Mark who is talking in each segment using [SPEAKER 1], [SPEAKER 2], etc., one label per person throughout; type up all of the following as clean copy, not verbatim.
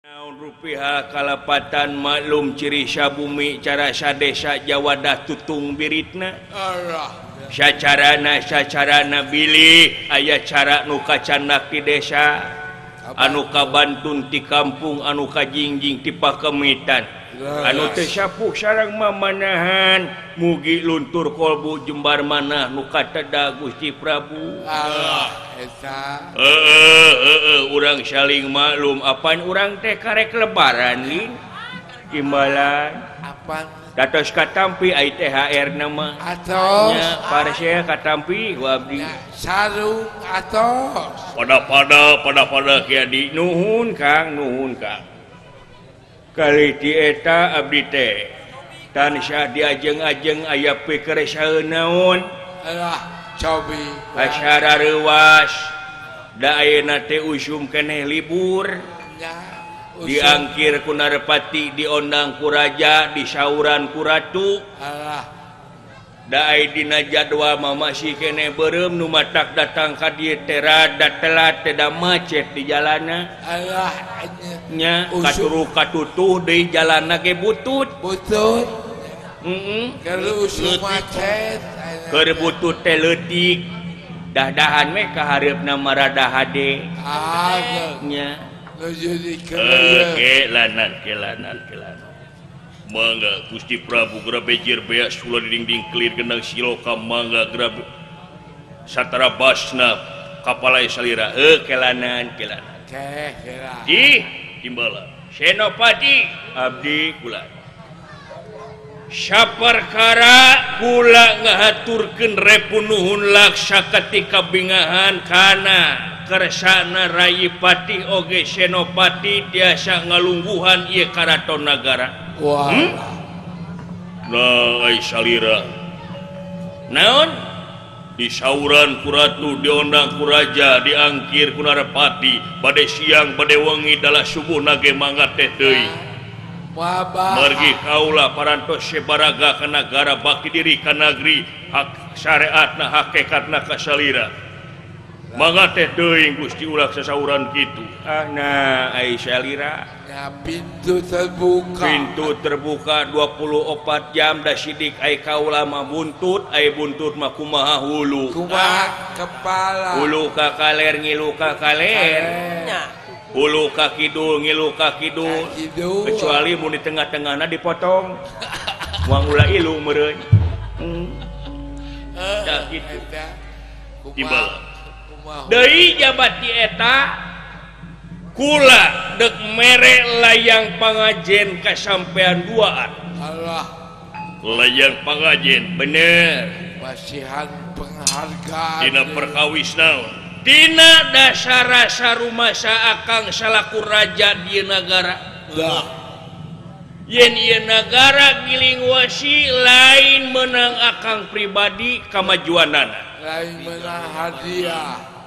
[SPEAKER 1] Naon rupiah kalepatan maklum ciri sabumi cara sadesa Jawadah tutung biritna.
[SPEAKER 2] Allah.
[SPEAKER 1] Sacarana sacarana bilih aya cara nu kacandak di desa, anu kabantun ti kampung, anu kajingjing ti pakemitan, anu teu sapuh sareng mamanahan, mugi luntur kolbu jembar manah nu kateda Gusti Prabu.
[SPEAKER 2] Allah eta.
[SPEAKER 1] Heeh heeh urang saling maklum apan urang teh karek lebaran lin imbalan
[SPEAKER 2] apan
[SPEAKER 1] datos katampi ai THR na mah
[SPEAKER 2] atos
[SPEAKER 1] nya parsial katampi ku abdi
[SPEAKER 2] sarung atos
[SPEAKER 1] pada-pada pada-pada kieu nuhun Kang nuhun Kang kali ti eta abdi teh tansah diajeng-ajeng aya pikir saeun naon
[SPEAKER 2] Allah cobi
[SPEAKER 1] acara reuwas da ayeuna teh usum keneh libur
[SPEAKER 2] nya
[SPEAKER 1] diangkir ku Narpati diondang ku raja disauran ku ratu
[SPEAKER 2] Allah
[SPEAKER 1] da ai dina jadwal mah masih keneh beureum nu matak datang ka dieu teh rada telat teh da macet di jalana
[SPEAKER 2] Allah
[SPEAKER 1] nya katuru katutuh deui jalana ge butut
[SPEAKER 2] butut
[SPEAKER 1] heeh
[SPEAKER 2] keur usum macet
[SPEAKER 1] keur butut teh leutik dahdahan we ka hareupna mah rada hade nya kelanan kelanan kelanan mangga Gusti Prabu grabejir beak sula dinding kelir gendang siloka mangga grab satara basna kapalai salira kelanan kelanan ih timbala Senopati abdi kula saperkara kula ngahaturkeun repunuhun laksa ketika bingahan kana kersana Rayi Patih oge Senopati tiasa ngalungguhan ieu karaton nagara.
[SPEAKER 2] Wah.
[SPEAKER 1] Nah, ai salira. Naon? Disauran ku ratu, diondang ku raja, diangkir ku Narpati, bade siang bade wengi dalah subuh nage mangga teh deui. Margi kaula parantos sebaraga ka nagara bakti diri ka nagri, hak syariatna hakikatna ka salira. Mangga teh teuing Gusti ulah sasauran kitu. Ah nah ai salira.
[SPEAKER 2] Ya, pintu terbuka.
[SPEAKER 1] Pintu terbuka 24 jam da sidik ai kaula mah buntut, ai buntut mah kumaha hulu.
[SPEAKER 2] Kumaha kepala.
[SPEAKER 1] Hulu ka kaler ngilu ka kaler. Hulu ka kidul ngilu ka kidul. Kecuali mun di tengah-tengahna dipotong. Moal ulah ilu meureun. Dah kitu. Timbal. Deui jabat di eta kula dek mere layang pangajen kasampean duaan.
[SPEAKER 2] Allah.
[SPEAKER 1] Layang pangajen bener.
[SPEAKER 2] Masihan penghargaan.
[SPEAKER 1] Dina perkawis naon? Dina dasar rasa rumasa akang salaku raja di nagara.
[SPEAKER 2] Lah.
[SPEAKER 1] Yen ieu nagara giling wasi lain menang akang pribadi kamajuanana.
[SPEAKER 2] Lain menang hadiah.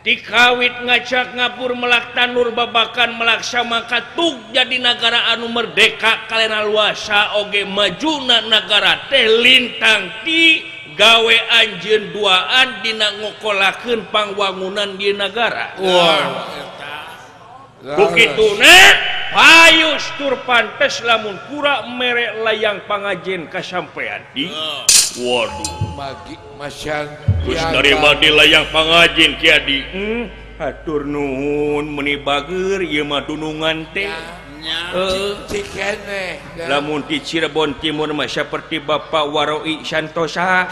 [SPEAKER 1] Dikawit ngacak ngapur melak tanur babakan melak samangka tug jadi nagara anu merdeka kalena luasa oge majuna nagara teh lintang ti gawe anjeun duaan dina ngokolakeun pangwangunan di nagara.
[SPEAKER 2] Wah.
[SPEAKER 1] Kukituna payus tur pantes lamun kura mere layang pangajen kasampean di. Waduh.
[SPEAKER 2] Magi masyan.
[SPEAKER 1] Geus narima di layang pangajin Ki Adi. Hatur nuhun meuni bager ieu mah dunungan teh.
[SPEAKER 2] Cikene.
[SPEAKER 1] Lamun di Cirebon Timur mah saperti Bapak Waroi Santosa.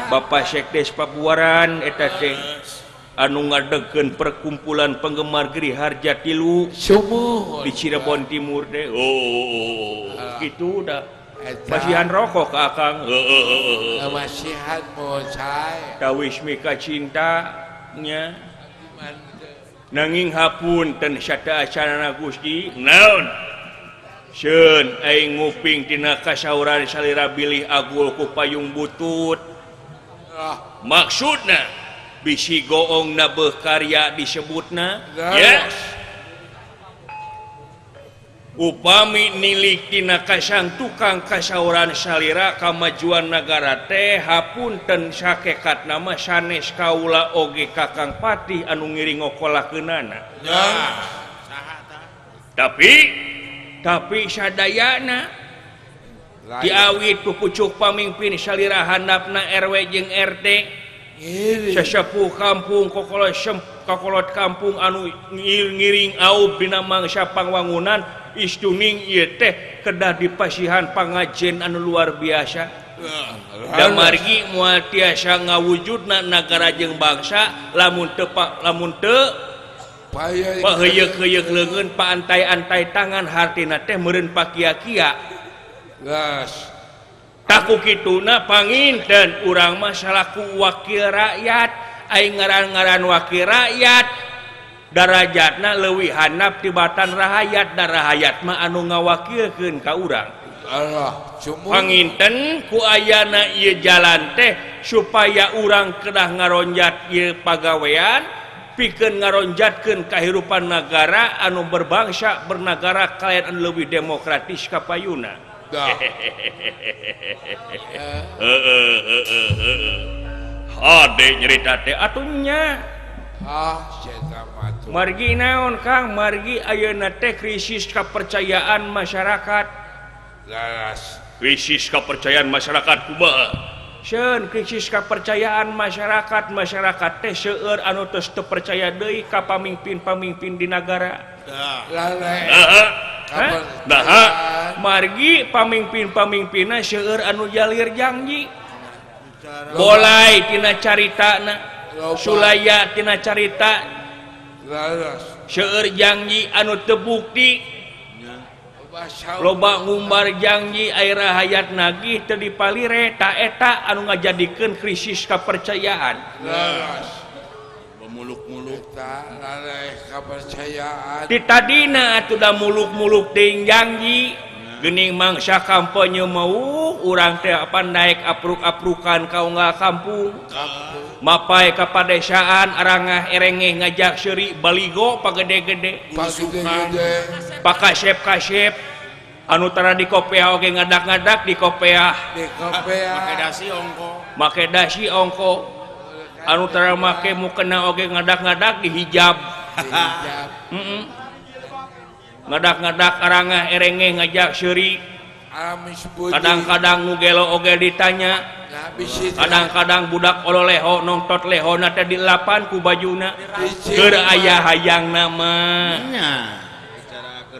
[SPEAKER 1] Bapak Sekdes Pabuaran eta teh anu ngadegkeun perkumpulan penggemar Giri Harja Tilu di Cirebon Timur teh. Oh, kitu dah. Masihan rokok ka akang.
[SPEAKER 2] Heeh. Masihan bocai.
[SPEAKER 1] Tawis mika cinta nya. Nanging hapunten sata acanana Gusti. Naon? Seun aing nguping tina kasauran salira bilih agul ku payung butut. Maksudna bisi goongna beuh karya disebutna. Yes. Upami nilik tina kasang tukang kasauran salira kamajuan nagara teh hapunten sakekatna mah sanes kaula oge Kakang Patih anu ngiring ngokolakeunana. Tapi sadayana diawit ku pucuk pamimpin salira handapna RW jeung RT sesepuh kampung kokolot kampung anu ngiring aub dina mangsa pangwangunan istuning ieu teh kedah dipasihan pangajen anu luar biasa. Da margi moal tiasa ngawujudna nagara jeung bangsa lamun teu paheuyeuk-heuyeuk leungeun paantai-antai tangan hartina teh meureun pakia-kia. Taku kituna panginten urang mah salaku wakil rakyat, aing ngaran-ngaran wakil rakyat darajatna leuwih handap tibatan rahayat, da rahayat mah anu ngawakilkeun ka urang. Panginten ku ayana ieu jalan teh supaya urang kedah ngaronjat ieu pagawean pikeun ngaronjatkeun kahirupan nagara anu berbangsa bernagara kalayan anu leuwih demokratis kapayuna. Hade nyerita teh atuh nya. Margi naon Kang, margi ayeuna teh krisis kepercayaan masyarakat. Krisis kepercayaan masyarakat kumaha? Seun krisis kepercayaan masyarakat, masyarakat teh seueur anu tos teu percaya deui ka pamimpin-pamimpin di nagara. Nah, margi pamimpin-pamimpinna seueur anu jalir janji. Bolai tina caritana, sulaya tina carita. Seueur janji anu teu bukti. Loba ngumbar janji air hayat nagih teu dipalire ta eta anu ngajadikeun krisis kepercayaan.
[SPEAKER 2] Muluk-muluk ta laleh kepercayaan.
[SPEAKER 1] Di tadina atuh da muluk-muluk teuing janji. Geuning mangsa kampanye mau urang teh apan naik apruk-aprukan ka unggal kampung. Mapai ka padesaan arangah erengeh ngajak seuri baligo pagede-gede. Pakasep-kasep anu tara di kopea oge ngadak-ngadak di kopea.
[SPEAKER 2] Di kopea.
[SPEAKER 3] Make dasi ongko.
[SPEAKER 1] Make dasi ongko. Anu tara make mukena oge ngadak-ngadak di hijab. Ngadak-ngadak arangah erengeh ngajak seuri. Kadang-kadang nu gelo oge ditanya. Kadang-kadang budak ololeho nongtot lehona teh dilapan ku bajuna. Keur aya hayangna mah.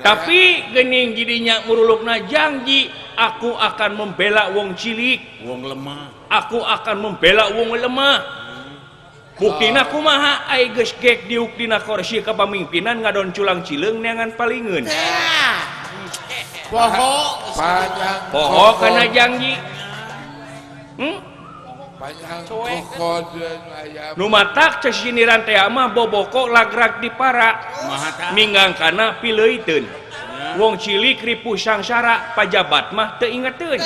[SPEAKER 1] Tapi geuning jadinya murulukna janji, aku akan membela wong cilik,
[SPEAKER 3] wong lemah.
[SPEAKER 1] Aku akan membela wong lemah. Buktina kumaha ai geus gek diuk dina kursi kepemimpinan ngadon culang cileung neangan palingeun.
[SPEAKER 3] Poho
[SPEAKER 1] poho kana janji. Nu matak cesiniran teh mah boboko lagrak di para minggang kana pileuiteun. Wong cilik ripuh sangsara pajabat mah teu ingeteun.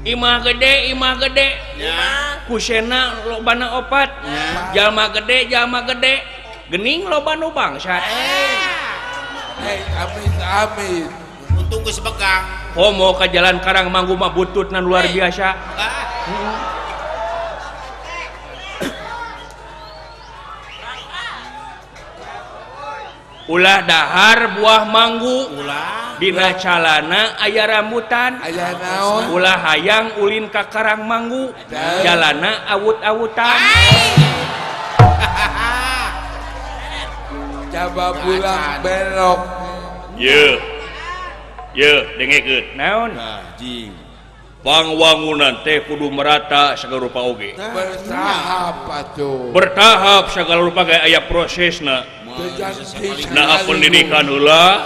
[SPEAKER 1] Imah gede kusena lobana opat, jalma gede gening loba nu bangsat.
[SPEAKER 2] Amin amin.
[SPEAKER 3] Untung geus begang.
[SPEAKER 1] Homo ka jalan Karang Manggu mah bututna luar biasa. Ulah dahar buah manggu, dina calana aya rambutan, ulah hayang ulin ka Karang Manggu, jalana awut-awutan.
[SPEAKER 2] Coba pulang belok.
[SPEAKER 1] Ye, ye, dengekeun. Naon? Pangwangunan teh kudu merata sagala rupa oge.
[SPEAKER 2] Bertahap atuh.
[SPEAKER 1] Bertahap sagala rupa ge aya prosesna. Nah pendidikan heula,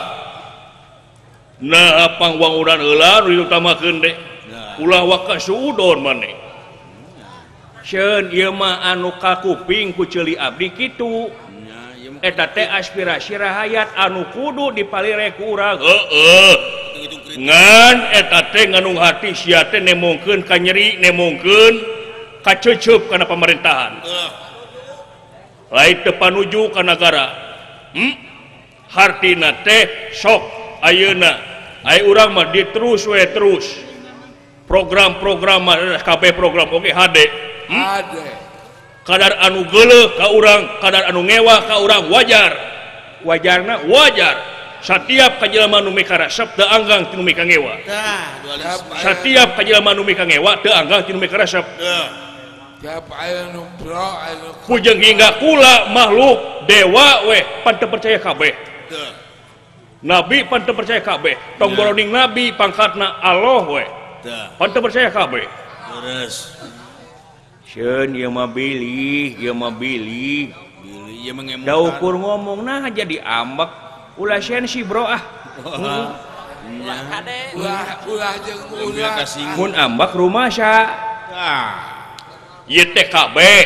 [SPEAKER 1] nah pangwangunan heula nu diutamakeun deh. Ulah waka suudon maneh. Seun ieu mah anu kakuping ku ceuli abdi kitu. Eta teh aspirasi rahayat anu kudu dipalire ku urang. Heeh. Ngan eta teh nganung hati sia teh nemongkeun ka nyeri, nemongkeun ka ceuceup kana pemerintahan. Lain teu panuju ka nagara. Hartina teh sok ayeuna. Ai urang mah diterus we terus. Program-program mah kabeh program oge hade.
[SPEAKER 2] Hade.
[SPEAKER 1] Kadar anu geuleuh ka urang, kadar anu ngewa ka urang wajar. Wajarna wajar. Satiap ka jelema nu mikarasep teu anggang ti nu mikangewa.
[SPEAKER 3] Tah, dualisme.
[SPEAKER 1] Satiap ka jelema nu mikangewa teu anggang ti nu mikarasep.
[SPEAKER 2] Tiap aya nu pro anu
[SPEAKER 1] pujeng hingga kula makhluk dewa weh pan teu percaya kabeh. Nabi pan teu percaya kabeh. Tong boroning nabi pangkatna Allah weh. Pan teu percaya kabeh.
[SPEAKER 3] Terus
[SPEAKER 1] Seun ieu mah bilih, ieu mah bilih.
[SPEAKER 3] Bilih ieu mah ngemutan.
[SPEAKER 1] Da ukur ngomong nah jadi ambek. Ulah sensi bro ah.
[SPEAKER 3] Ulah
[SPEAKER 4] kade.
[SPEAKER 2] Ulah jeung ulah.
[SPEAKER 1] Mun ambek rumasa.
[SPEAKER 3] Tah.
[SPEAKER 1] Ieu teh kabeh.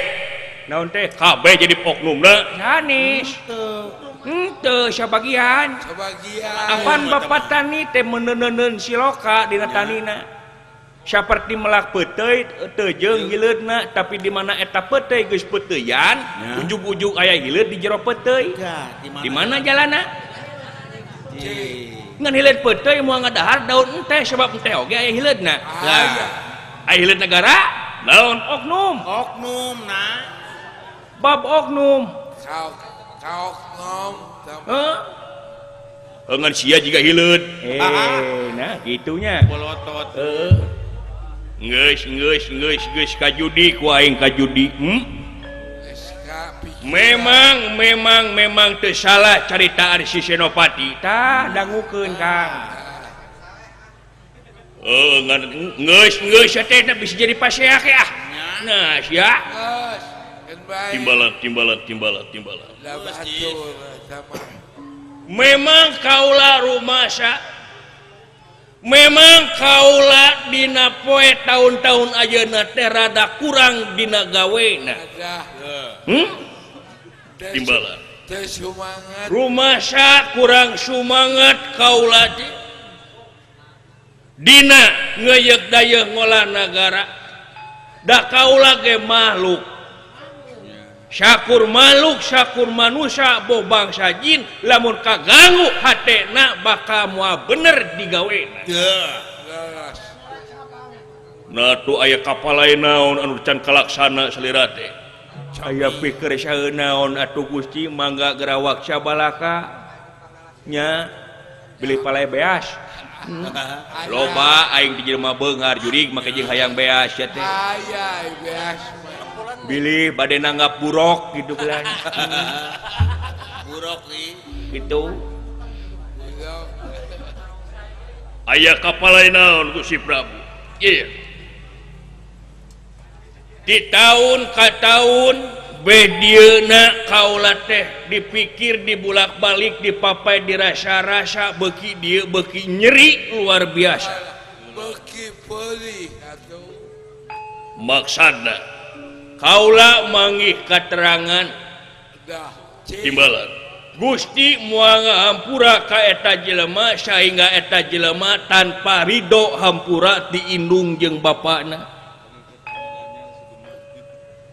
[SPEAKER 1] Naon teh kabeh jadi oknumna? Sanes. Henteu sabagian.
[SPEAKER 2] Sabagian.
[SPEAKER 1] Apan bapak tani teh meuneuneun siloka dina tanina. Saperti melak peuteuy teu jeung hileudna, tapi di mana eta peuteuy geus peuteuyan, ujug-ujug aya hileud di jero peuteuy. Di mana jalanna? Ngan hileud peuteuy moal ngadahar daun enteh sebab enteh oge aya hileudna. Aya hileud negara? Naon oknum?
[SPEAKER 3] Oknum na.
[SPEAKER 1] Bab oknum.
[SPEAKER 2] Kaoknum.
[SPEAKER 1] Heuh. Ngan sia jiga hileud. Nah gitunya.
[SPEAKER 3] Bolotot.
[SPEAKER 1] Heeh. Geus geus geus geus kajudi ku aing kajudi. Memang memang memang teu salah carita si Senopati. Tah dangukeun Kang. Ngan geus geus teh bisa jadi pasea ke ah. Nah sia. Timbalan timbalan timbalan timbalan. Memang kaula rumasa. Memang kaula dina poe tahun-tahun ayeuna teh rada kurang dina gawena. Timbalan. Rumasa kurang sumangat kaula teh. Dina ngeuyeuk dayeuh ngolah nagara. Da kaula ge makhluk. Syakur makhluk, syakur manusia, boh bangsa jin, lamun kaganggu hatena bakal moal bener digawena. Nah tuh aya kapal lain naon anu can kalaksana salira teh. Aya pikir saeun naon atuh Gusti mangga gerawak sabalaka nya bilih palai beas. Loba aing di jelema beunghar jurig make jeung hayang beas ya teh.
[SPEAKER 2] Aya beas.
[SPEAKER 1] Bilih bade nanggap buruk gitu kan.
[SPEAKER 3] Buruk nih.
[SPEAKER 1] Gitu. Aya kapal lain naon Gusti Prabu. Iya. Di tahun ka tahun bedieuna kaula teh dipikir dibulak-balik dipapai dirasa-rasa beuki dieu beuki nyeri luar biasa.
[SPEAKER 2] Beuki peulih atuh.
[SPEAKER 1] Maksudna kaula manggih katerangan timbalan Gusti moal ngahampura ka eta jelema sehingga eta jelema tanpa ridho hampura diindung jeung bapana.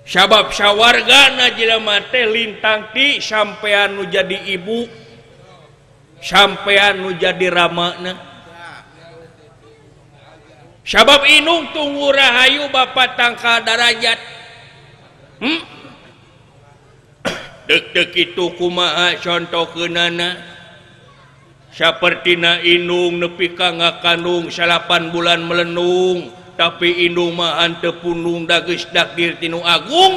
[SPEAKER 1] Sabab sawargana jelema teh lintang ti sampean nu jadi ibu, sampean nu jadi ramana. Sabab indung tunggu rahayu bapa tangkal darajat. Dek-dek itu kumaha contohkeunana sapertina indung nepi ka ngakandung 8 bulan melenung tapi indung mah henteu pundung da geus takdir ti nu agung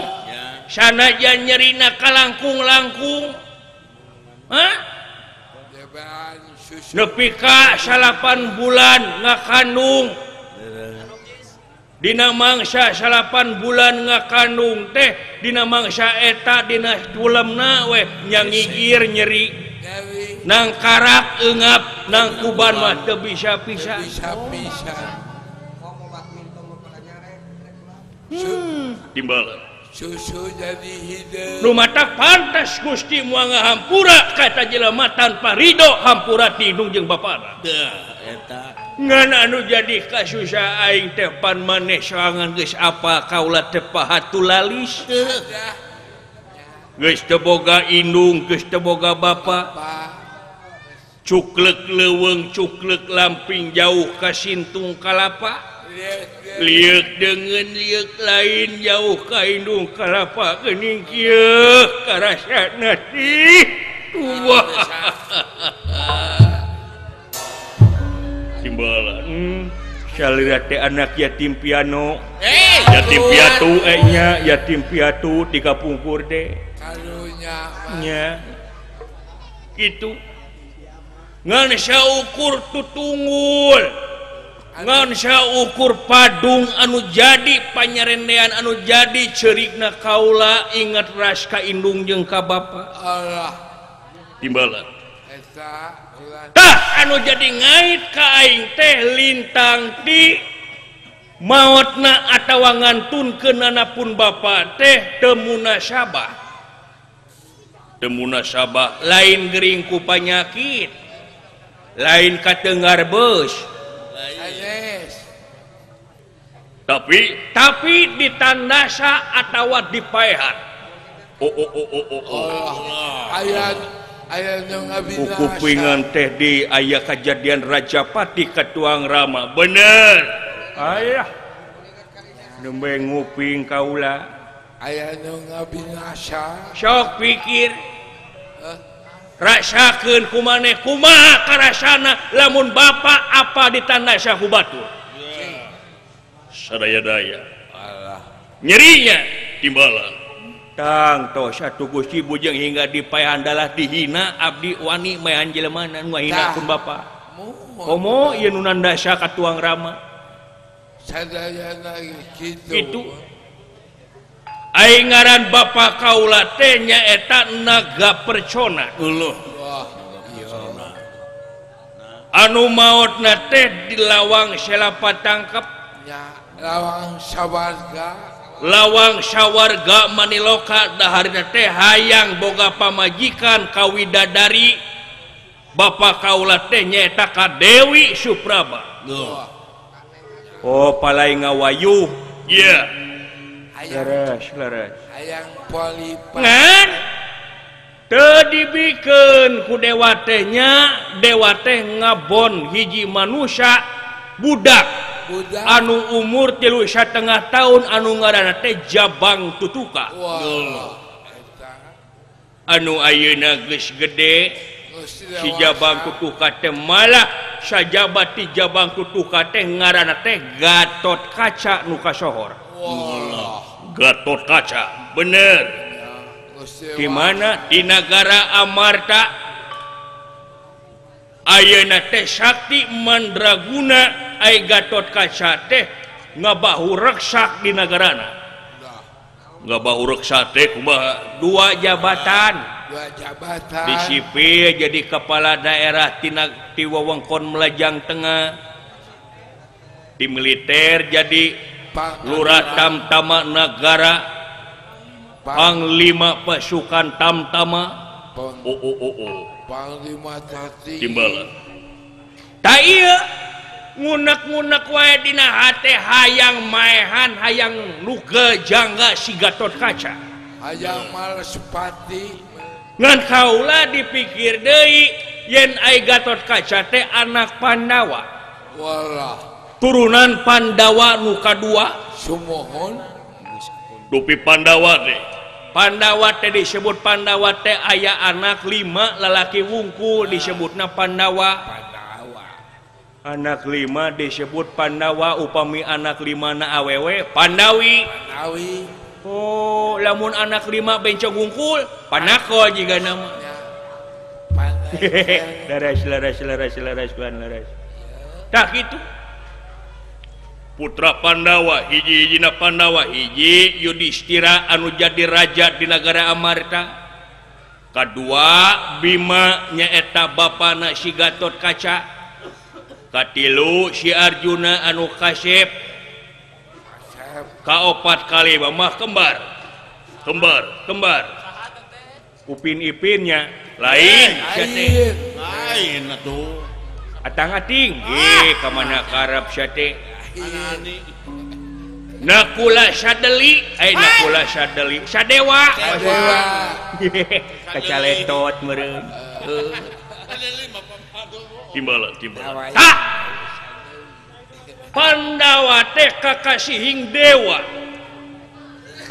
[SPEAKER 1] sanajan nyerina kalangkung-langkung. Hah? Nepi ka 8 bulan ngakandung dina mangsa 8 bulan ngakandung teh dina mangsa eta dina tulemna we nya ngigir nyeri nang karak eungap nang kuban mah teu bisa pisah. Timbalan
[SPEAKER 2] susu jadi hideung.
[SPEAKER 1] Nu matak pantes Gusti moal ngahampura ka eta jelema tanpa ridho hampura ti indung jeung bapana.
[SPEAKER 3] Eta
[SPEAKER 1] ngan anu jadi kasusah aing teh pan maneh sorangan geus apa kaula teh pahatulalis. Geus teu boga indung, geus teu boga bapa. Cuklek leuweung, cuklek lamping jauh ka sintung kalapa. Liuk dengan liuk lain jauh ka indung kalapa geuning kieu karasana tih wah timbalan salira teh anak yatim piano yatim piatu nya yatim piatu di kapungkur teh
[SPEAKER 2] karunya
[SPEAKER 1] nya kitu ngan saukur tutunggul ngan saukur padung anu jadi panyarendean anu jadi ceurikna kaula ingat ras ka indung jeung ka bapa
[SPEAKER 2] Allah
[SPEAKER 1] timbalan
[SPEAKER 2] eta
[SPEAKER 1] tah anu jadi ngait ka aing teh lintang ti maotna atawa ngantunkeunana pun bapa teh teu munasabah teu munasabah lain gering ku panyakit lain katenggar beus tapi ditandasa atawa dipaehan oh oh oh oh oh oh
[SPEAKER 2] aya nu ngabinasa
[SPEAKER 1] kupingan teh di aya kajadian Rajapati Katuang Rama bener ayah nembe nguping kaula
[SPEAKER 2] aya nu ngabinasa
[SPEAKER 1] sok pikir rasakeun kumaneh kumaha karasana lamun bapa apa ditandasa ku batur sadaya-daya
[SPEAKER 2] Allah
[SPEAKER 1] nyerinya timbalan tang tos atuh Gusti Bujeng hingga dipaehan dalah dihina abdi wani maehan jelema nu ngahina pun bapa komo ieu nu nandasa ka Tuang Rama
[SPEAKER 2] sadayana kitu
[SPEAKER 1] kitu aing ngaran bapa kaula teh nyaeta Naga Percona
[SPEAKER 3] Uluh
[SPEAKER 1] anu maotna teh di lawang Selapa Tangkep
[SPEAKER 2] nya lawang sawarga
[SPEAKER 1] lawang sawarga Maniloka daharna teh hayang boga pamajikan ka widadari bapa kaula teh nyaeta ka Dewi Supraba oh palai ngawayuh ieu leres leres
[SPEAKER 2] hayang polipa
[SPEAKER 1] ngan teu dibikeun ku dewa teh nya dewa teh ngabon hiji manusia budak anu umur 3,5 tahun anu ngaranna teh Jabang Tutuka anu ayeuna geus gede si Jabang Tutuka teh malah sajabat ti Jabang Tutuka teh ngaranna teh Gatot Kaca nu kasohor Gatot Kaca bener di mana di nagara Amarta ayeuna teh Sakti Mandraguna ai Gatot Kaca teh ngabahu reksak di nagarana ngabahu reksak teh kumaha dua jabatan di sipil jadi kepala daerah tina ti wewengkon Melajang Tengah di militer jadi lurah Tamtama Nagara Panglima pasukan Tamtama oh oh oh oh
[SPEAKER 2] Panglima Tati
[SPEAKER 1] timbalan ta ieu ngunek-ngunek wae dina hate hayang maehan hayang nuge jangga si Gatot Kaca
[SPEAKER 2] hayang Malespati
[SPEAKER 1] ngan kaula dipikir deui yen ai Gatot Kaca teh anak Pandawa
[SPEAKER 2] walah
[SPEAKER 1] turunan Pandawa nu kadua
[SPEAKER 2] sumuhun
[SPEAKER 1] dupi Pandawa teh Pandawa teh disebut Pandawa teh aya anak 5 lalaki wungkul disebutna Pandawa anak 5 disebut Pandawa upami anak 5 na awewe Pandawi
[SPEAKER 2] Pandawi
[SPEAKER 1] oh lamun anak 5 bencong wungkul Panako jiga nama leres leres leres leres leres tah kitu putra Pandawa hiji-hijina Pandawa hiji Yudhistira anu jadi raja di nagara Amarta kadua Bima nyaeta bapana si Gatot Kaca katilu si Arjuna anu kasep kaopat kali mah kembar kembar kembar Upin Ipinnya lain
[SPEAKER 3] lain atuh
[SPEAKER 1] atang-ating ka mana karep sia teh Nakula Sadeli Nakula Sadeli Sadewa kacaletot meureun timbal timbal tah Pandawa teh kakasihing dewa.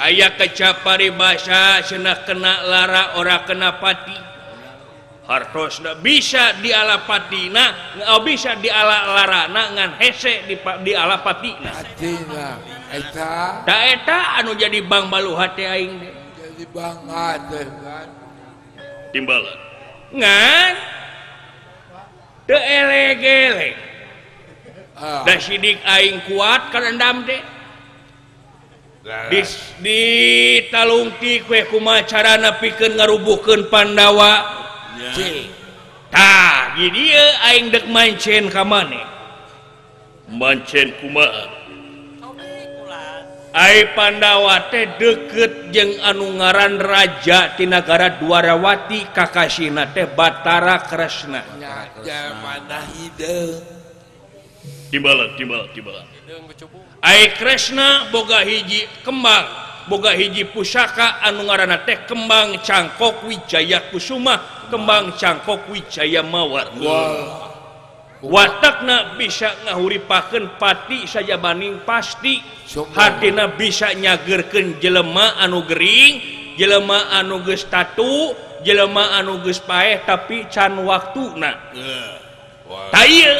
[SPEAKER 1] Aya kecapari basa cenah kena lara ora kena pati. Hartosna bisa diala patina, bisa diala larana ngan hese diala patina.
[SPEAKER 2] Patina eta.
[SPEAKER 1] Ta eta anu jadi bang balu hate aing teh.
[SPEAKER 2] Jadi bang hate kan.
[SPEAKER 1] Timbalan. Ngan teu elege-elege. Da sidik aing kuat karendam teh. Ditalungti kue kumaha carana pikeun ngarubuhkeun Pandawa. Tah, di dieu aing dek mancen ka maneh. Mancen kumaha? Ai Pandawa teh deukeut jeung anu ngaran raja ti nagara Dwarawati kakasihna teh Batara Kresna.
[SPEAKER 2] Nya mana hideung.
[SPEAKER 1] Timbalan, timbalan, timbalan. Ai Kresna boga hiji kembang, boga hiji pusaka anu ngaranna teh kembang cangkok Wijaya Kusuma, kembang cangkok Wijaya Mawar. Watakna bisa ngahuripakeun pati sajabaning pasti, hartina bisa nyageurkeun jelema anu gering, jelema anu geus tatu, jelema anu geus paeh tapi can waktuna. Tah ieu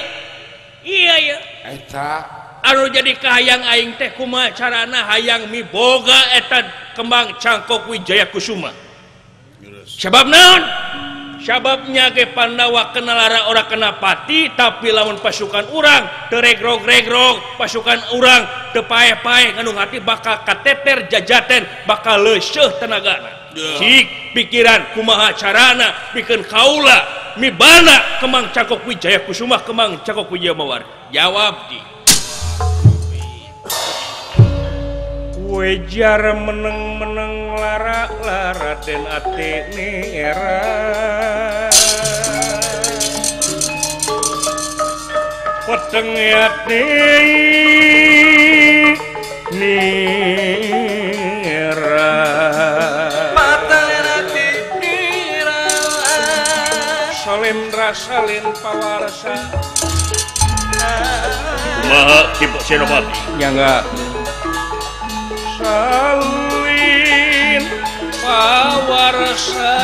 [SPEAKER 1] iya ya.
[SPEAKER 2] Eta
[SPEAKER 1] anu jadi kahayang aing teh kumaha carana hayang miboga eta kembang cangkok Wijaya Kusuma. Sebab naon? Sababnya ge Pandawa kena lara ora kena pati tapi lamun pasukan urang teu regrog-regrog, pasukan urang teu paeh-paeh ngandung hati bakal kateter jajaten, bakal leuseuh tenagana. Cik pikiran kumaha carana pikeun kaula mibana kembang cangkok Wijaya Kusuma, kembang cangkok Wijaya Mawar. Jawab di. Wejar meneng-meneng lara-lara den ati nera. Peteng ati nera. Salendra salin pawarsa. Kumaha Ki Senopati? Ya enggak. Salin pawarsa.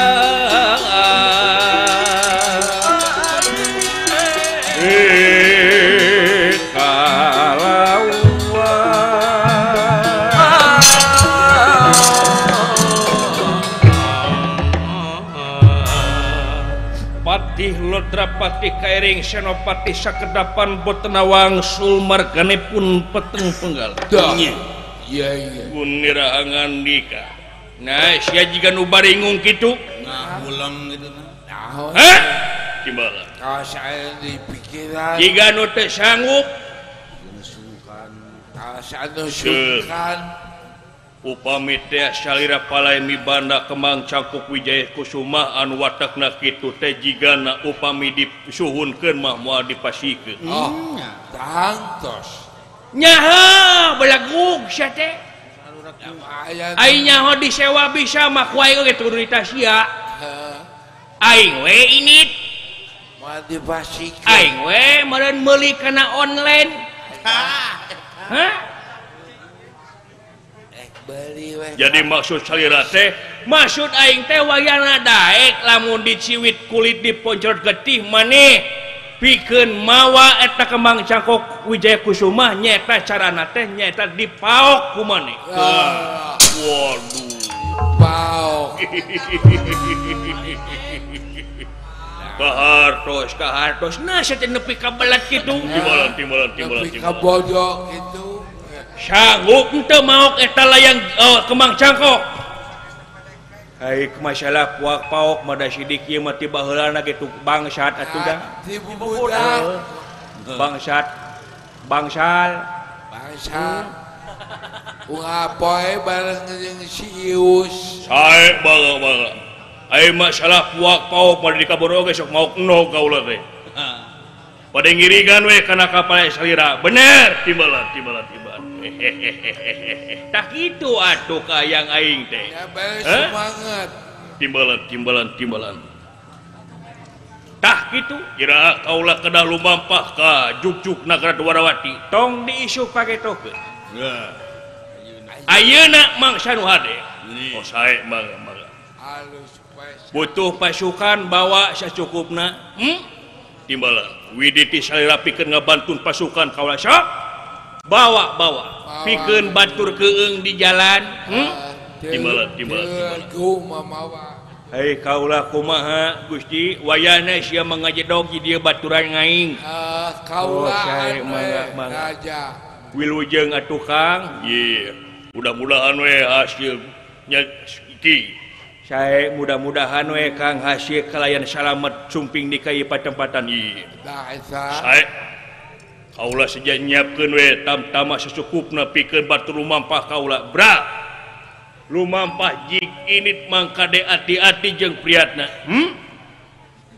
[SPEAKER 1] Patih Lodrapati kairing Senopati sakedapan boten wangsul margane pun peteng penggal.
[SPEAKER 2] Iya iya.
[SPEAKER 1] Gunira ngandika. Nah, sia jiga nu baringung kitu.
[SPEAKER 3] Nah, ulang gitu
[SPEAKER 2] nah.
[SPEAKER 1] Hah? Timbalan.
[SPEAKER 2] Kawas aya di pikiran.
[SPEAKER 1] Jiga nu teu sanggup.
[SPEAKER 2] Kawas anu sungkan.
[SPEAKER 1] Upami teh salira palai mibanda kembang cangkuk Wijaya Kusuma anu watakna kitu teh jigana upami disuhunkeun mah moal dipasikeun.
[SPEAKER 2] Oh, tangtos.
[SPEAKER 1] Nyaho belagug sia teh. Aing nyaho disewa bisa mah ku aing ge kudu ditasia. Aing we init.
[SPEAKER 2] Moal dipasikeun.
[SPEAKER 1] Aing we meureun meuli kana online. Hah? Jadi maksud salira teh maksud aing teh wayana daek lamun diciwit kulit diponcrot getih maneh pikeun mawa eta kembang cangkok Wijaya Kusuma nyaeta carana teh nyaeta dipaok ku maneh. Waduh,
[SPEAKER 2] paok.
[SPEAKER 1] Kahartos kahartos nah sia teh nepi ka belat kitu. Timbalan timbalan timbalan
[SPEAKER 2] nepi ka bojo kitu.
[SPEAKER 1] Sanggup henteu maok eta layang kembang cangkok. Hai masalah puak paok mah da sidik ieu mah ti baheulana ge bangsat atuh dah.
[SPEAKER 2] Ti bubudak.
[SPEAKER 1] Bangsat. Bangsal.
[SPEAKER 2] Bangsat. Unggal poe bareng jeung si Ius.
[SPEAKER 1] Sae baga-baga. Ai masalah puak paok mah di kaboro ge sok maok endog kaula teh. Pada ngirigan we kana kapal salira. Bener timbalan timbalan timbalan. Tak itu atuh kayang aing teh.
[SPEAKER 2] Ya, semangat.
[SPEAKER 1] Timbalan timbalan timbalan. Tah kitu kira kaula kedah lumampah ka jugjuk nagara Dwarawati tong diisu pagetokeun. Ayeuna mangsa nu hade. Oh sae mangga mangga. Butuh pasukan bawa sacukupna. Timbala Widiti salira pikeun ngabantun pasukan kaula sok. Bawa bawa pikeun batur keung di jalan. Timbala timbala timbala. Hei kaula kumaha Gusti wayahna sia mangajedog di dieu baturan ngaing.
[SPEAKER 2] Kaula mangga raja.
[SPEAKER 1] Wilujeng atuh Kang. Ieu mudah-mudahan we hasilnya ki. Sae mudah-mudahan we Kang hasil kalayan salamet sumping di ka ieu patempatan ieu. Sae kaula seja nyiapkeun we tamtama sacukupna pikeun batur lumampah kaula. Bra. Lumampah jig init mangkade ati-ati jeung priatna.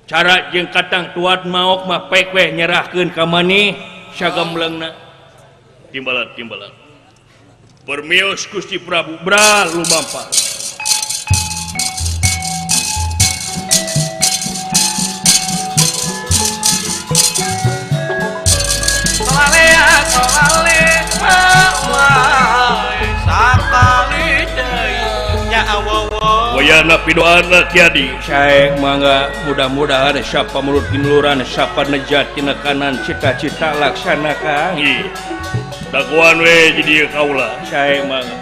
[SPEAKER 1] Cara jeung katang tuat maok mah pek weh nyerahkeun ka maneh sagemlengna. Timbalan timbalan. Permios Gusti Prabu bra lumampah.
[SPEAKER 4] Solalea solale sakali deui nya awowo.
[SPEAKER 1] Wayana pidoana Kiadi. Sae mangga mudah-mudahan sapa mulut ginuran sapa nejat tina kanan cita-cita laksana Kang. Dagoan we jadi kaula. Sae mangga.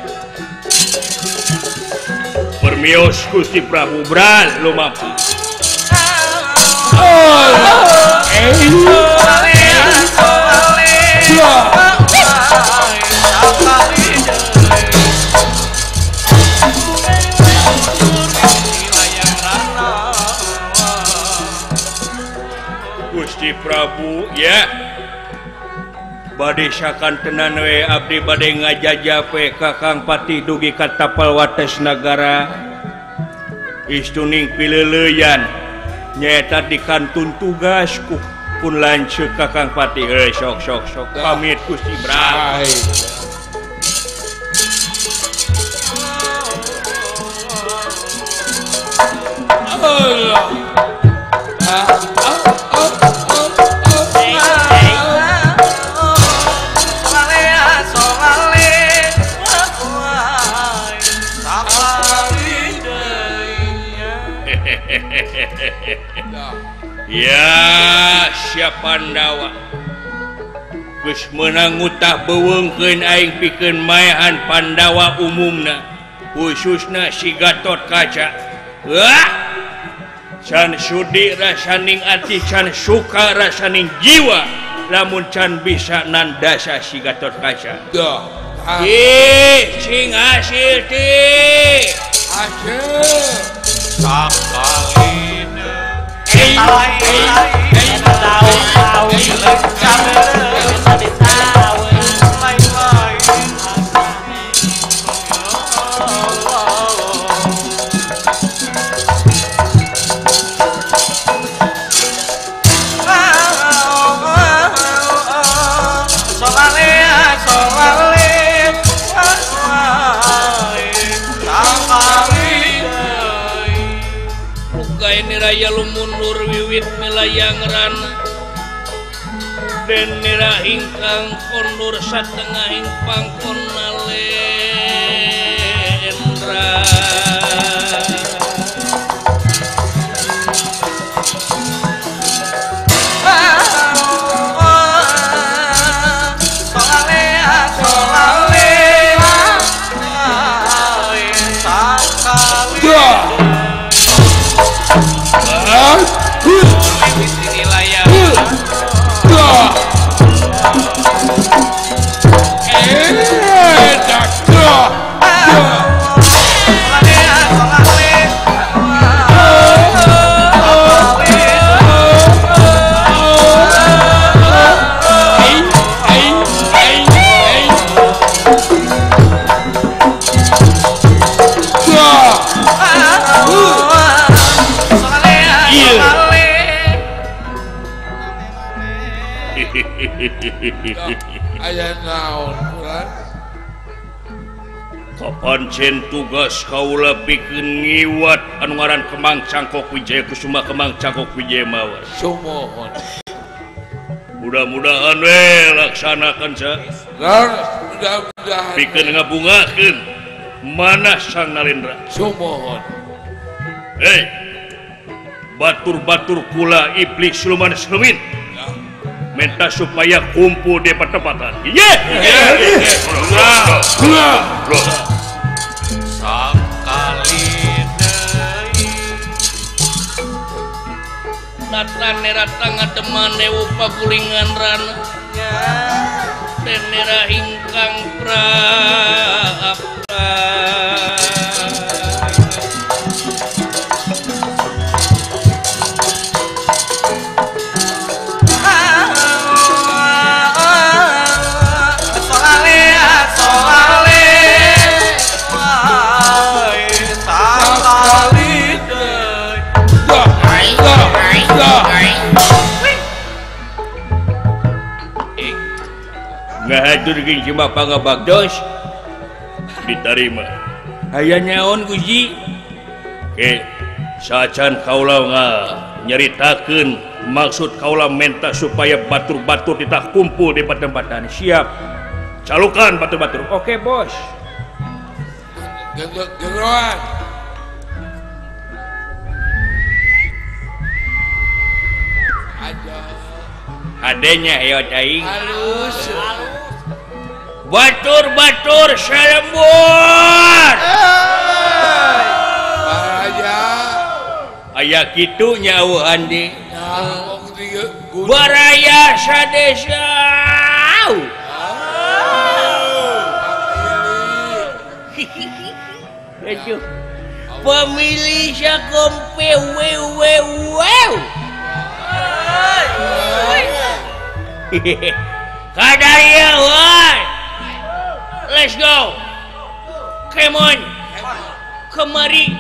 [SPEAKER 1] Permios Gusti Prabu bra lumampah. Gusti Prabu ya. Bade sakantenan we abdi bade ngajajah we ka Kang Patih dugi ka tapal wates nagara. Istuning pileuleyan nyaeta dikantun tugas ku pun lanceuk ka Kang Patih. Sok sok sok pamit Gusti Prabu. Ya siapa Pandawa geus meunang ngutah beuweungkeun aing pikeun maehan Pandawa umumna khususna si Gatot Kaca. Wah can sudi rasaning ati can suka rasaning jiwa lamun can bisa nandasa si Gatot Kaca. Ih sing hasil ti
[SPEAKER 2] hasil
[SPEAKER 4] sakali
[SPEAKER 1] Raya lumundur wiwit milayang rana den nira ingkang kondur satengahing pangkon nalendra.
[SPEAKER 2] Aya naon kurang
[SPEAKER 1] Kapancen tugas kaula pikeun ngiwat anu ngaran Kemang Cangkok Wijaya Kusuma Kemang Cangkok Wijaya Mawar.
[SPEAKER 2] Sumuhun.
[SPEAKER 1] Mudah-mudahan we laksanakan sa.
[SPEAKER 2] Mudah-mudahan.
[SPEAKER 1] Pikeun ngabungakeun manah Sang Nalendra.
[SPEAKER 2] Sumuhun.
[SPEAKER 1] Hei. Batur-batur kula iblis siluman silumin. Minta supaya kumpul di pertempatan. Iya.
[SPEAKER 4] Sakali deui
[SPEAKER 1] Natranera tangademan dewu pagulingan rana tenera ingkang prapta. Ngahaturkeun cuma pangabaktos diterima. Aya nyaon Gusti? Oke, sacan kaula nyaritakeun maksud kaula menta supaya batur-batur ditah kumpul di patempatan. Siap. Calukan batur-batur. Oke, bos.
[SPEAKER 2] Geroan.
[SPEAKER 1] Adenya ayo aing.
[SPEAKER 2] Halus.
[SPEAKER 1] Batur-batur salembur.
[SPEAKER 2] Bahaya.
[SPEAKER 1] Aya kitu nyawa andi. Baraya sadesa. Aduh. Pemilih sakompe wew. Kadaya woi. Let's go. Come on. Kemari.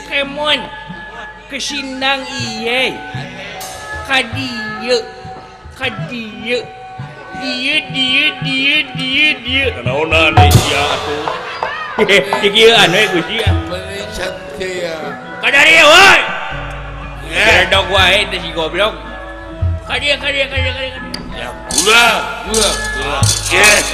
[SPEAKER 1] Come on. Kesindang iye. Kadieu. Kadieu. Dieu dieu dieu dieu dieu. Naonan sia atuh. Dikieuan we Gusti.
[SPEAKER 2] Beuli cantik.
[SPEAKER 1] Kadaya woi. Geredog wae teh si goblok. Kadieu kadieu kadieu kadieu.
[SPEAKER 3] Ya gula,
[SPEAKER 2] gula, gula.
[SPEAKER 3] Yes.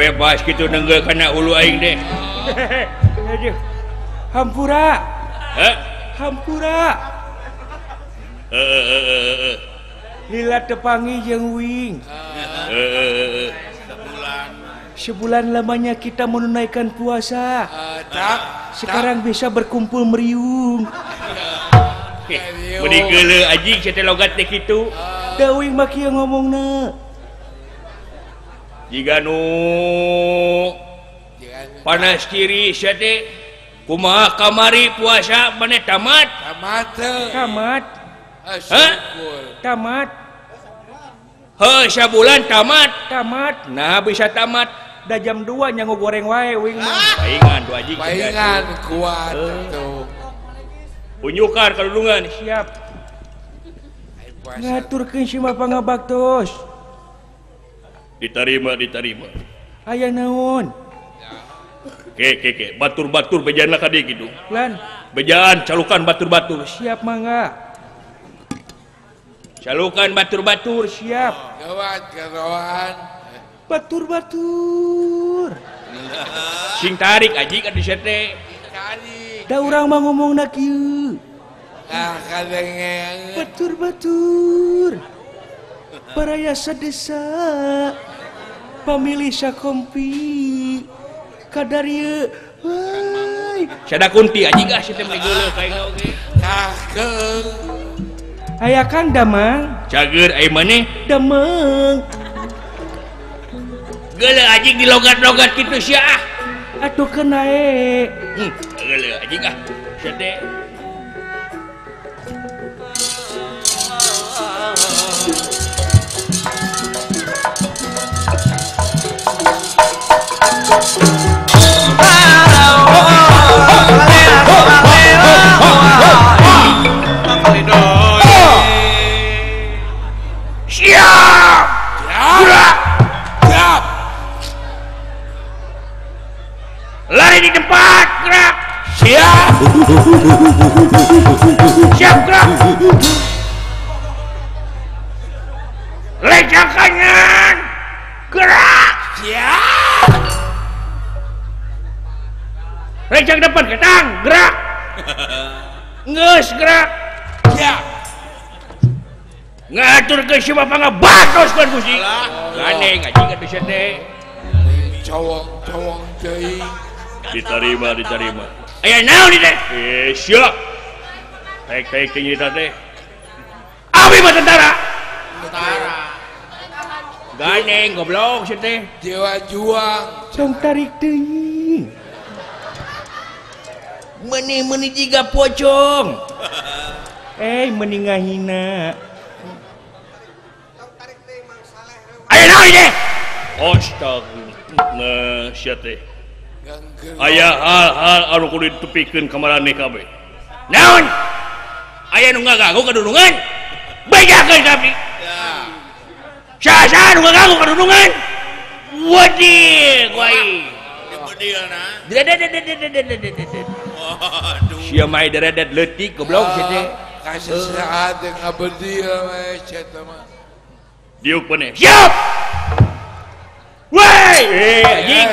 [SPEAKER 1] Bebas gitu nenggel kana ulu aing deh.
[SPEAKER 5] Aduh. Hampura.
[SPEAKER 1] Heh?
[SPEAKER 5] Hampura. Lila tepangi jeung wing.
[SPEAKER 3] Sebulan.
[SPEAKER 5] Sebulan lamanya kita menunaikan puasa. Sekarang bisa berkumpul meriung.
[SPEAKER 1] Meuni geuleuh anjing sia teh logat teh kitu.
[SPEAKER 5] Da wing mah kieu ngomongna.
[SPEAKER 1] Jika nu panas kiri sia teh kumaha kamari puasa maneh tamat?
[SPEAKER 2] Tamat.
[SPEAKER 5] Tamat.
[SPEAKER 1] Hah?
[SPEAKER 5] Tamat.
[SPEAKER 1] Heuh sabulan tamat.
[SPEAKER 5] Tamat.
[SPEAKER 1] Nah bisa tamat.
[SPEAKER 5] Da jam 2 nyangu goreng wae wing mah.
[SPEAKER 1] Paingan du anjing.
[SPEAKER 2] Paingan kuat tuh.
[SPEAKER 1] Unyukan kalulungan
[SPEAKER 5] siap. Ngaturkeun si mah pangabaktos.
[SPEAKER 1] Diterima, diterima.
[SPEAKER 5] Aya naon?
[SPEAKER 1] Ke, ke, ke. Batur-batur bejaan lah kadi gitu.
[SPEAKER 5] Lan.
[SPEAKER 1] Bejaan calukan batur-batur.
[SPEAKER 5] Siap mangga.
[SPEAKER 1] Calukan batur-batur
[SPEAKER 5] siap.
[SPEAKER 2] Gawat, gawat.
[SPEAKER 5] Batur-batur.
[SPEAKER 1] Sing tarik aji kan di sete.
[SPEAKER 5] Da urang mah ngomongna kieu.
[SPEAKER 2] Ah kadenge.
[SPEAKER 5] Batur-batur. Baraya sadesa. Pamilih sakompi. Kadar ieu. Woi,
[SPEAKER 1] sada kunti anjing ah si teh geuleuh ka aing oge.
[SPEAKER 2] Kakeung.
[SPEAKER 5] Aya Kang Damang.
[SPEAKER 1] Cager ai maneh?
[SPEAKER 5] Damang.
[SPEAKER 1] Geuleuh anjing dilogat-logat kitu sia ah.
[SPEAKER 5] Atuh kenae.
[SPEAKER 1] Geuleuh anjing ah. Sia teh. Siap. Gerak.
[SPEAKER 2] Siap.
[SPEAKER 1] Lari di tempat, gerak.
[SPEAKER 2] Siap.
[SPEAKER 1] Siap, gerak. Lecak kanan. Gerak.
[SPEAKER 2] Siap.
[SPEAKER 1] Lecak depan ketang, gerak. Ngeus gerak.
[SPEAKER 2] Siap.
[SPEAKER 1] Ngatur ke si bapak ngabatos kan Gusti. Gandeng anjing atuh sia teh.
[SPEAKER 2] Cowong-cowong teuing.
[SPEAKER 1] Diterima, diterima. Aya naon ieu teh? Eh, siap. Taek-taek teh nyerita teh. Abi mah tentara.
[SPEAKER 3] Tentara.
[SPEAKER 1] Gandeng goblok sia teh.
[SPEAKER 2] Jiwa juang.
[SPEAKER 5] Tong tarik teuing.
[SPEAKER 1] Meuni-meuni jiga pocong.
[SPEAKER 5] Eh, meuni ngahina.
[SPEAKER 1] Aya naon ieu teh? Astagfirullah sia teh. Aya hal-hal anu kudu ditepikeun ka maraneh kabeh. Naon? Aya nu ngaganggu kadunungan? Bejakeun ka abdi. Saha nu ngaganggu kadunungan? Wadih ku aing.
[SPEAKER 3] Dibedilna.
[SPEAKER 1] Dededededededededet.
[SPEAKER 3] Waduh.
[SPEAKER 1] Sia mah deredet leutik goblok sia teh.
[SPEAKER 2] Kasasaat ngabedil we sia teh mah.
[SPEAKER 1] Diuk maneh. Siap. Woi, anjing.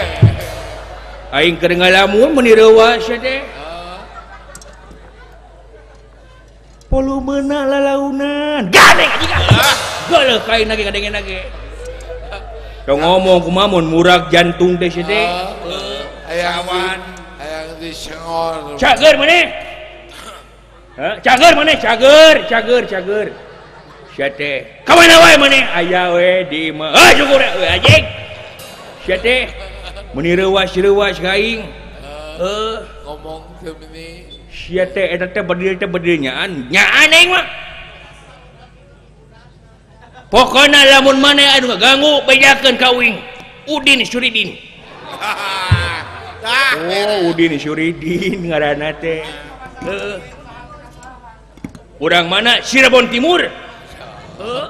[SPEAKER 1] Aing keur ngalamun meuni reuwas sia teh.
[SPEAKER 5] Volumena lalaunan.
[SPEAKER 1] Gandeng anjing ah. Geuleuh ka aing lagi ngadengen lagi. Tong ngomong kumaha mun murag jantung teh sia teh.
[SPEAKER 2] Hayang hayang disengor.
[SPEAKER 1] Cager maneh. Hah? Cager maneh, cager, cager, cager. Sia teh. Ka mana wae maneh? Aya we di imah. Heuh syukur we anjing. Sia teh meuni reuwas-reuwas ka aing. Heuh,
[SPEAKER 2] ngomong teh meuni.
[SPEAKER 1] Sia teh eta teh bedil teh bedil nyaan. Nyaan aing mah. Pokona lamun maneh anu ngaganggu bejakeun ka uing. Udin Suridin. Oh, Udin Suridin ngaranna teh. Heuh. Urang mana? Cirebon Timur. Heuh.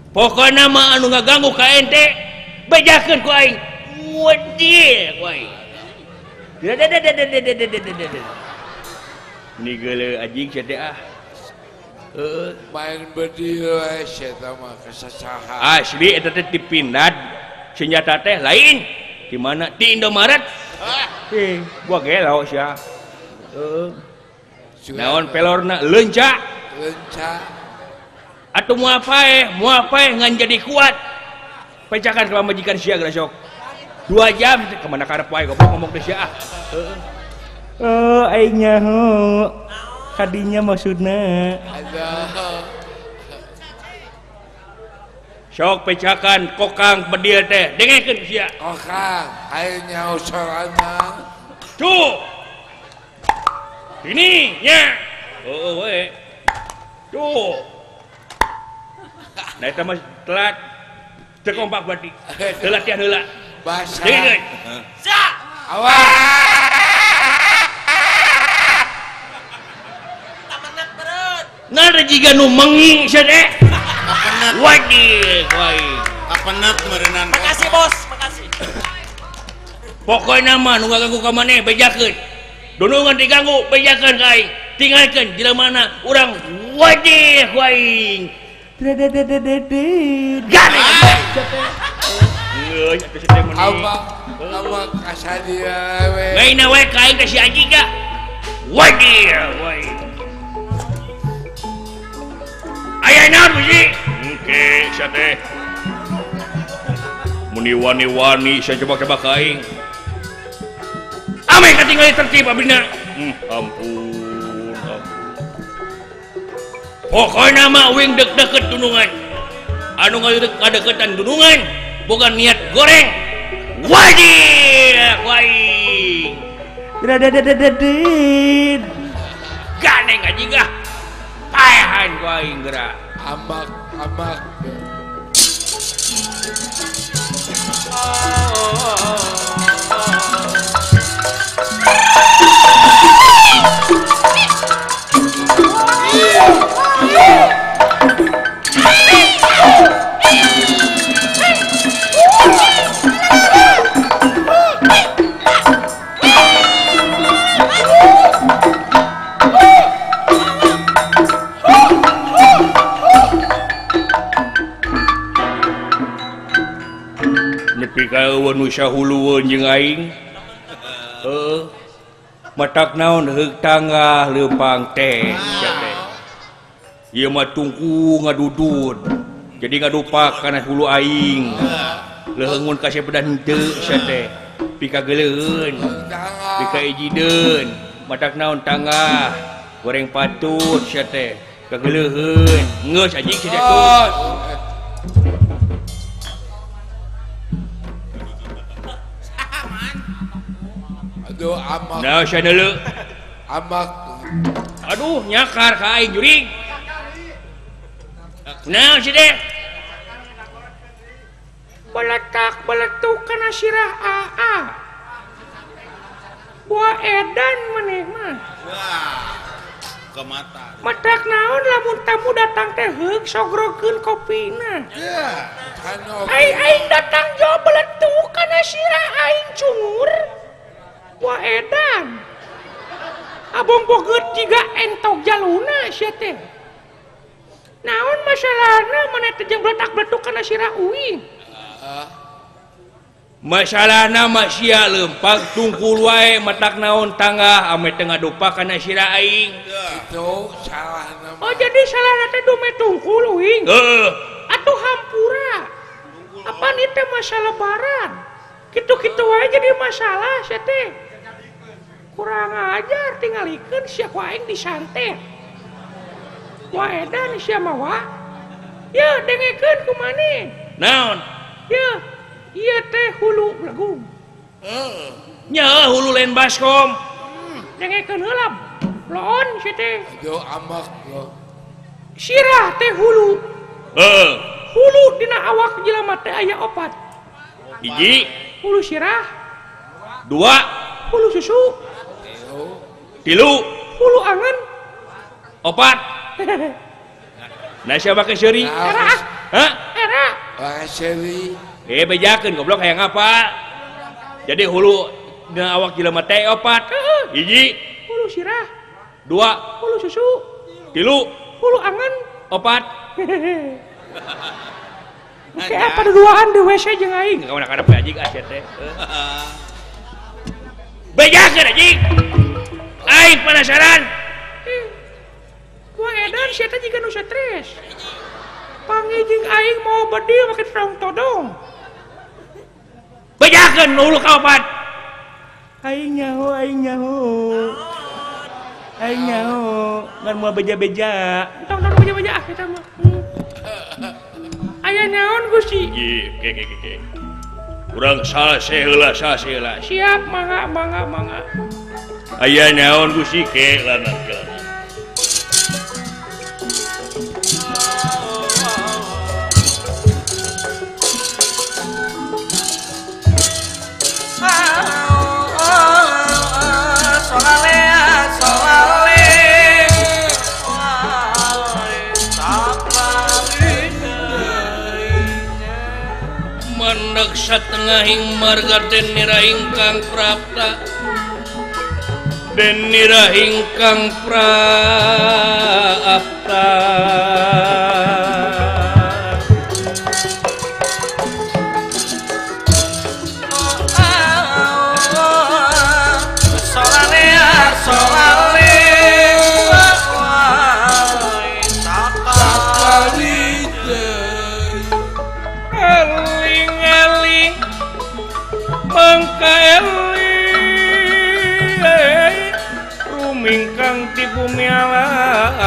[SPEAKER 1] Pokona mah anu ngaganggu ka ente bejakeun ku aing. Wedil ku aing. Ni geuleuh anjing sia teh ah. Heeh.
[SPEAKER 2] Main bedil we sia teh mah kasasaha.
[SPEAKER 1] Asli eta teh dipindah senjata teh lain. Di mana? Di Indomaret. Eh, gua gelo sia. Heeh. Naon pelorna leunca.
[SPEAKER 2] Leunca.
[SPEAKER 1] Atuh moal paeh ngan jadi kuat. Pecakan ka pamajikan sia geura sok. 2 jam ka mana karep wae goblok ngomong teh sia ah. Heeh.
[SPEAKER 5] Oh, aing nyaho. Kadinya maksudna.
[SPEAKER 2] Aduh.
[SPEAKER 1] Sok pecakan kokang bedil teh dengekeun sia.
[SPEAKER 2] Kokang aing nyaho sorana.
[SPEAKER 1] Tuh. Ini nya. Heueuh we. Tuh. Nah eta mah telat. Teu kompak berarti. Teu latihan heula.
[SPEAKER 2] Bahasa.
[SPEAKER 1] Dengekeun.
[SPEAKER 3] Siap.
[SPEAKER 2] Awas.
[SPEAKER 1] Ngan jiga nu menging sia teh. Wadih, wae.
[SPEAKER 3] Kapenet meureunana. Makasih bos, makasih.
[SPEAKER 1] Pokona mah nu ngaganggu ka maneh bejakeun. Dunungan diganggu bejakeun ka aing. Tinggalkeun jelema mana urang wadih ku aing.
[SPEAKER 5] Dededededet.
[SPEAKER 1] Gandeng sia teh. Geus atuh sia teh meuni.
[SPEAKER 2] Abang, abang kasadia we.
[SPEAKER 1] Lain we ka aing teh si anjing ga. Wajib wai. Aya naon Gusti? Engke sia teh. Muni wani-wani sia coba-coba ka aing. Ame katingali tertib abdina. Ampun, ampun. Pokokna mah uing dek-deket dunungan. Anu ngadeketan dunungan bukan niat goreng. Wajib waing.
[SPEAKER 5] Radadadadadid.
[SPEAKER 1] Ganeng anjing ah. Paehan ku aing geura.
[SPEAKER 2] Amak amak.
[SPEAKER 1] Nepi ka eueun nu sahulueun jeung aing. Heuh. Matak naon heuk tangah leumpang teh sia teh. Ieu mah tungku ngadudud. Jadi ngadupak kana hulu aing. Leuheung mun kasep dan henteu sia teh. Pikageleueun. Pikaijideun. Matak naon tangah goreng patut sia teh. Kageleuheun. Geus anjing sia teh.
[SPEAKER 2] Aduh amak.
[SPEAKER 1] Nah, sia deuleu.
[SPEAKER 2] Amak.
[SPEAKER 1] Aduh, nyakar ka aing jurig. Nah, si deh.
[SPEAKER 5] Beletak beletuk kana sirah AA. Buah edan maneh mah.
[SPEAKER 3] Wah. Ke mata.
[SPEAKER 5] Matak naon lamun tamu datang teh heuk sogrokeun kopina.
[SPEAKER 2] Yeah,
[SPEAKER 5] aing aing datang jo beletuk kana sirah aing cungur. Wah edan. Abong bogeut jiga entok jaluna sia teh. Naon masalahna maneh teh jeung beletak-beletuk kana sirah uing.
[SPEAKER 1] Masalahna mah sia leumpang tungkul wae matak naon tangah ame teu ngadupa kana sirah aing.
[SPEAKER 2] Itu salahna.
[SPEAKER 5] Oh jadi salahna teh dume tungkul uing.
[SPEAKER 1] Heeh.
[SPEAKER 5] Atuh hampura. Apaan ieu teh masalah lebaran? Kitu-kitu wae jadi masalah sia teh. Kurang ajar tingalikeun sia ku aing disantet. Wah edan sia mah wa. Yeuh dengekeun ku maneh.
[SPEAKER 1] Naon?
[SPEAKER 5] Yeuh, ieu teh hulu belegung.
[SPEAKER 3] Heeh.
[SPEAKER 1] Nya hulu lain baskom.
[SPEAKER 5] Dengekeun heula. Loon sia teh.
[SPEAKER 2] Aduh amak lo.
[SPEAKER 5] Sirah teh hulu.
[SPEAKER 1] Heeh.
[SPEAKER 5] Hulu dina awak jelema teh aya opat.
[SPEAKER 1] Hiji,
[SPEAKER 5] hulu sirah.
[SPEAKER 1] Dua,
[SPEAKER 5] hulu susu.
[SPEAKER 1] Tilu,
[SPEAKER 5] hulu angen.
[SPEAKER 1] Opat. Nah siapa ke seuri?
[SPEAKER 5] Era.
[SPEAKER 1] Hah?
[SPEAKER 5] Era.
[SPEAKER 2] Wah seuri.
[SPEAKER 1] Eh bejakeun goblok hayang apa? Jadi hulu dina awak jelema teh opat. Hiji,
[SPEAKER 5] hulu sirah.
[SPEAKER 1] Dua,
[SPEAKER 5] hulu susu.
[SPEAKER 1] Tilu,
[SPEAKER 5] hulu angen.
[SPEAKER 1] Opat.
[SPEAKER 5] Oke, apa duaan di WC jeung aing?
[SPEAKER 1] Kawana-kana anjing ah sia teh. Bejakeun anjing. Aing penasaran.
[SPEAKER 5] Wah edan sia teh jiga nu stres. Panggih jeung aing mau bedil make sarung todong.
[SPEAKER 1] Bejakeun hulu ka opat.
[SPEAKER 5] Aing nyaho, aing nyaho. Aing nyaho, ngan moal beja-beja. Entong tong beja-beja ah eta mah. Aya naon Gusti?
[SPEAKER 1] Ieu, ke ke ke. Urang salse heula, salse heula.
[SPEAKER 5] Siap, mangga mangga mangga.
[SPEAKER 1] Aya naon Gusti ke lanang ke. Satengahing marga den nira ingkang prapta den nira ingkang prapta
[SPEAKER 4] Solale solale.
[SPEAKER 5] di bumi alam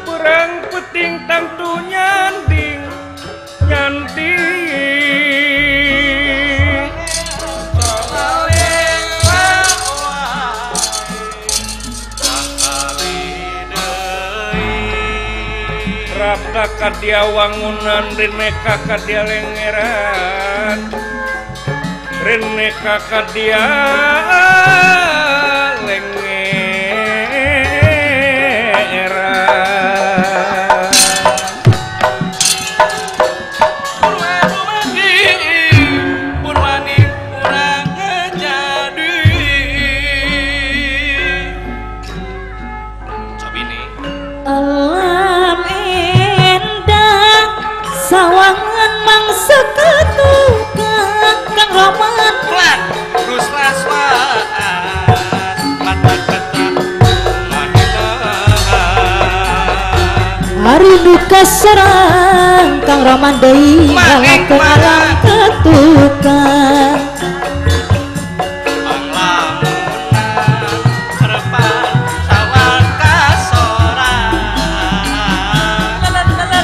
[SPEAKER 5] berang peting tangtu nyanding nyanding Rata kadia wangunan rineka kadia lengeran rineka kadia lengeran.
[SPEAKER 4] Purwani urang jadi cobini
[SPEAKER 6] alam indah sawangan mangsa ketukang Kang Roman
[SPEAKER 4] pelan ruslas
[SPEAKER 6] hari duka serang Kang Roman deui ngalahkeun alam ketukang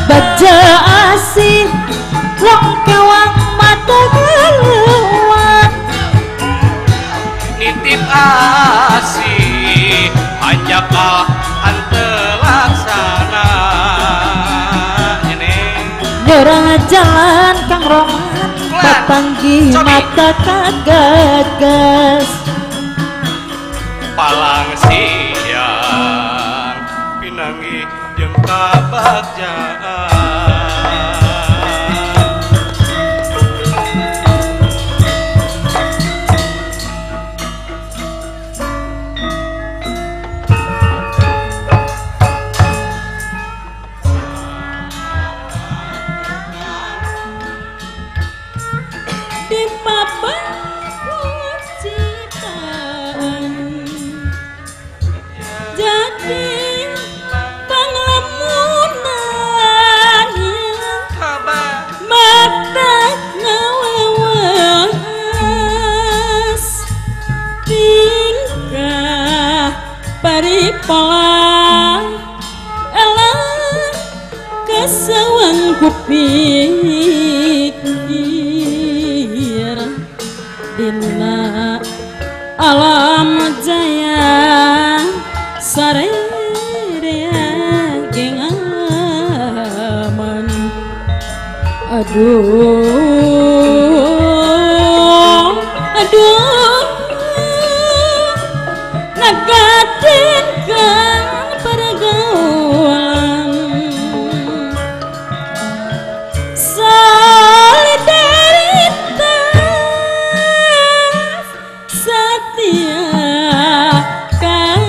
[SPEAKER 6] baja asih longkewang mata keluar
[SPEAKER 4] nitip asih hanjakal antelaksana
[SPEAKER 6] nyerang jalan Kang Roman papanggih mata kagagas
[SPEAKER 4] palang siang pinangi jeung kabagjaan.
[SPEAKER 6] Di papan ciptaan jadi panglamunan mata ngawewas tingkah paripola elah kasawang kupikir dina alam jaya sarerea geng aman. Aduh aduh nagatingkan pergaulan solidaritas setia kan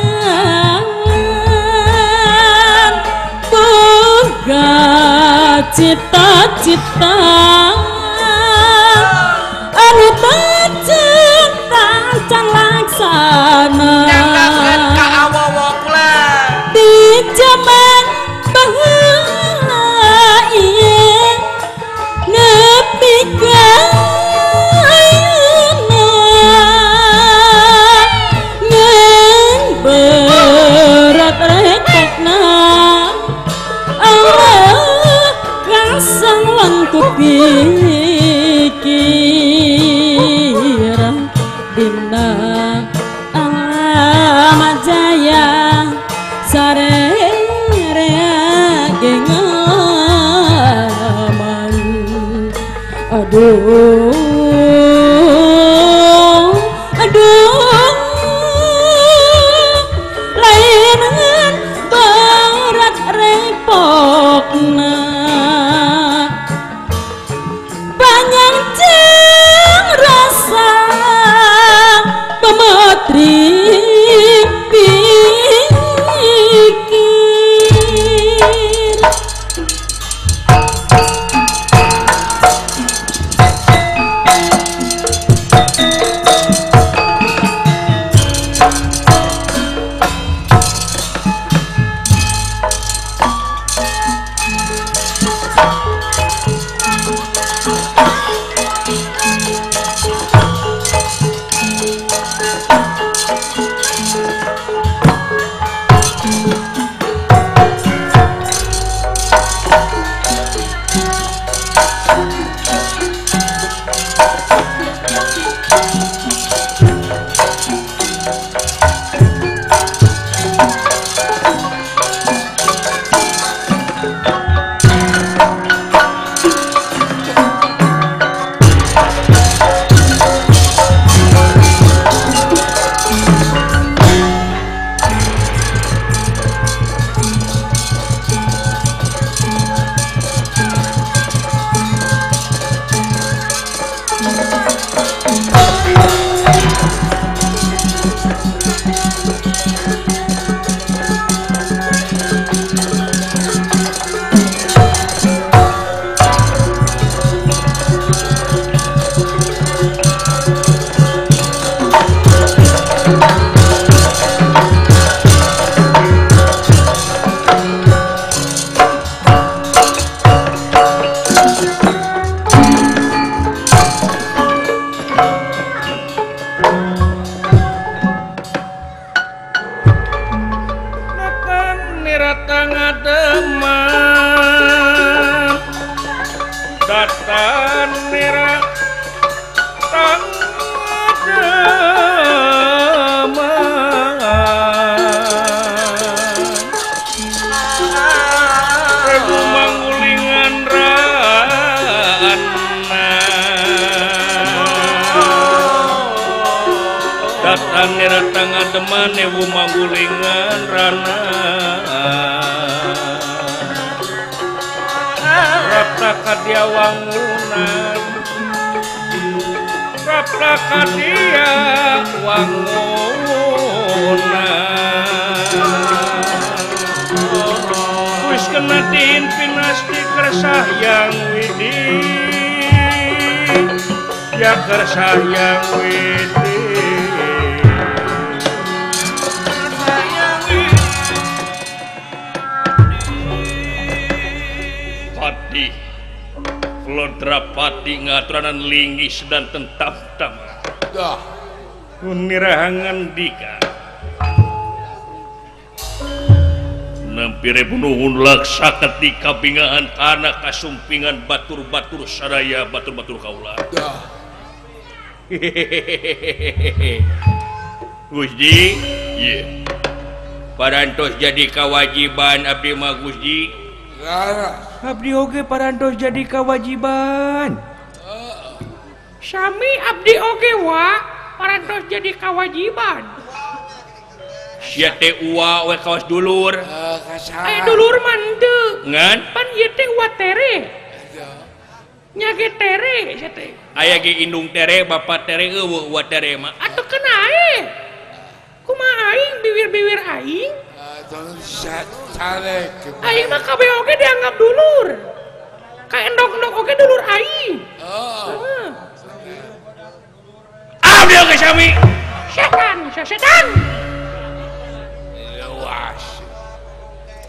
[SPEAKER 6] boga cita-cita anu cinta can laksana di zaman baheula ieu nepi ka ayeuna ngan berat rekokna Allah kasang ku pikiran dina alam jaya sarerea geng aman. Aduh aduh lain ngan berat repokna banyak jeung rasa pemetri pikir.
[SPEAKER 1] Datan nera Rebu mangulingan rana Datan nera tangademan ewu mangulingan rana Rapta kadia wangunan Rapta kadia wangunan Wis kena diinpinasti kersahyang widi Ya kersahyang widi Pati Lodrapati ngaturanan linggis dan tentap-tama
[SPEAKER 2] Dah
[SPEAKER 1] Nirahangan dika Nampire bunuhun laksa ketika bingahan tanah kasumpingan batur-batur saraya batur-batur kaula.
[SPEAKER 2] Dah.
[SPEAKER 1] Hehehehe. Gusti, ye. Parantos jadi kewajiban abdi mah Gusti.
[SPEAKER 5] Abdi oge parantos jadi kewajiban. Sami abdi oge wa parantos jadi kewajiban.
[SPEAKER 1] Sia teh uwa we kawas dulur.
[SPEAKER 5] Aya dulur mah henteu.
[SPEAKER 1] Ngan?
[SPEAKER 5] Pan ieu teh uwa tere. Nya ge tere sia teh.
[SPEAKER 1] Aya ge indung tere, bapa tere eueuh uwa tere mah.
[SPEAKER 5] Atuh keun ae. Kumaha aing biwir-biwir aing? Aing mah kabeh oge dianggap dulur. Ka endok-endok oge dulur aing. Heeh.
[SPEAKER 1] Abdi oge sami.
[SPEAKER 5] Setan, setan.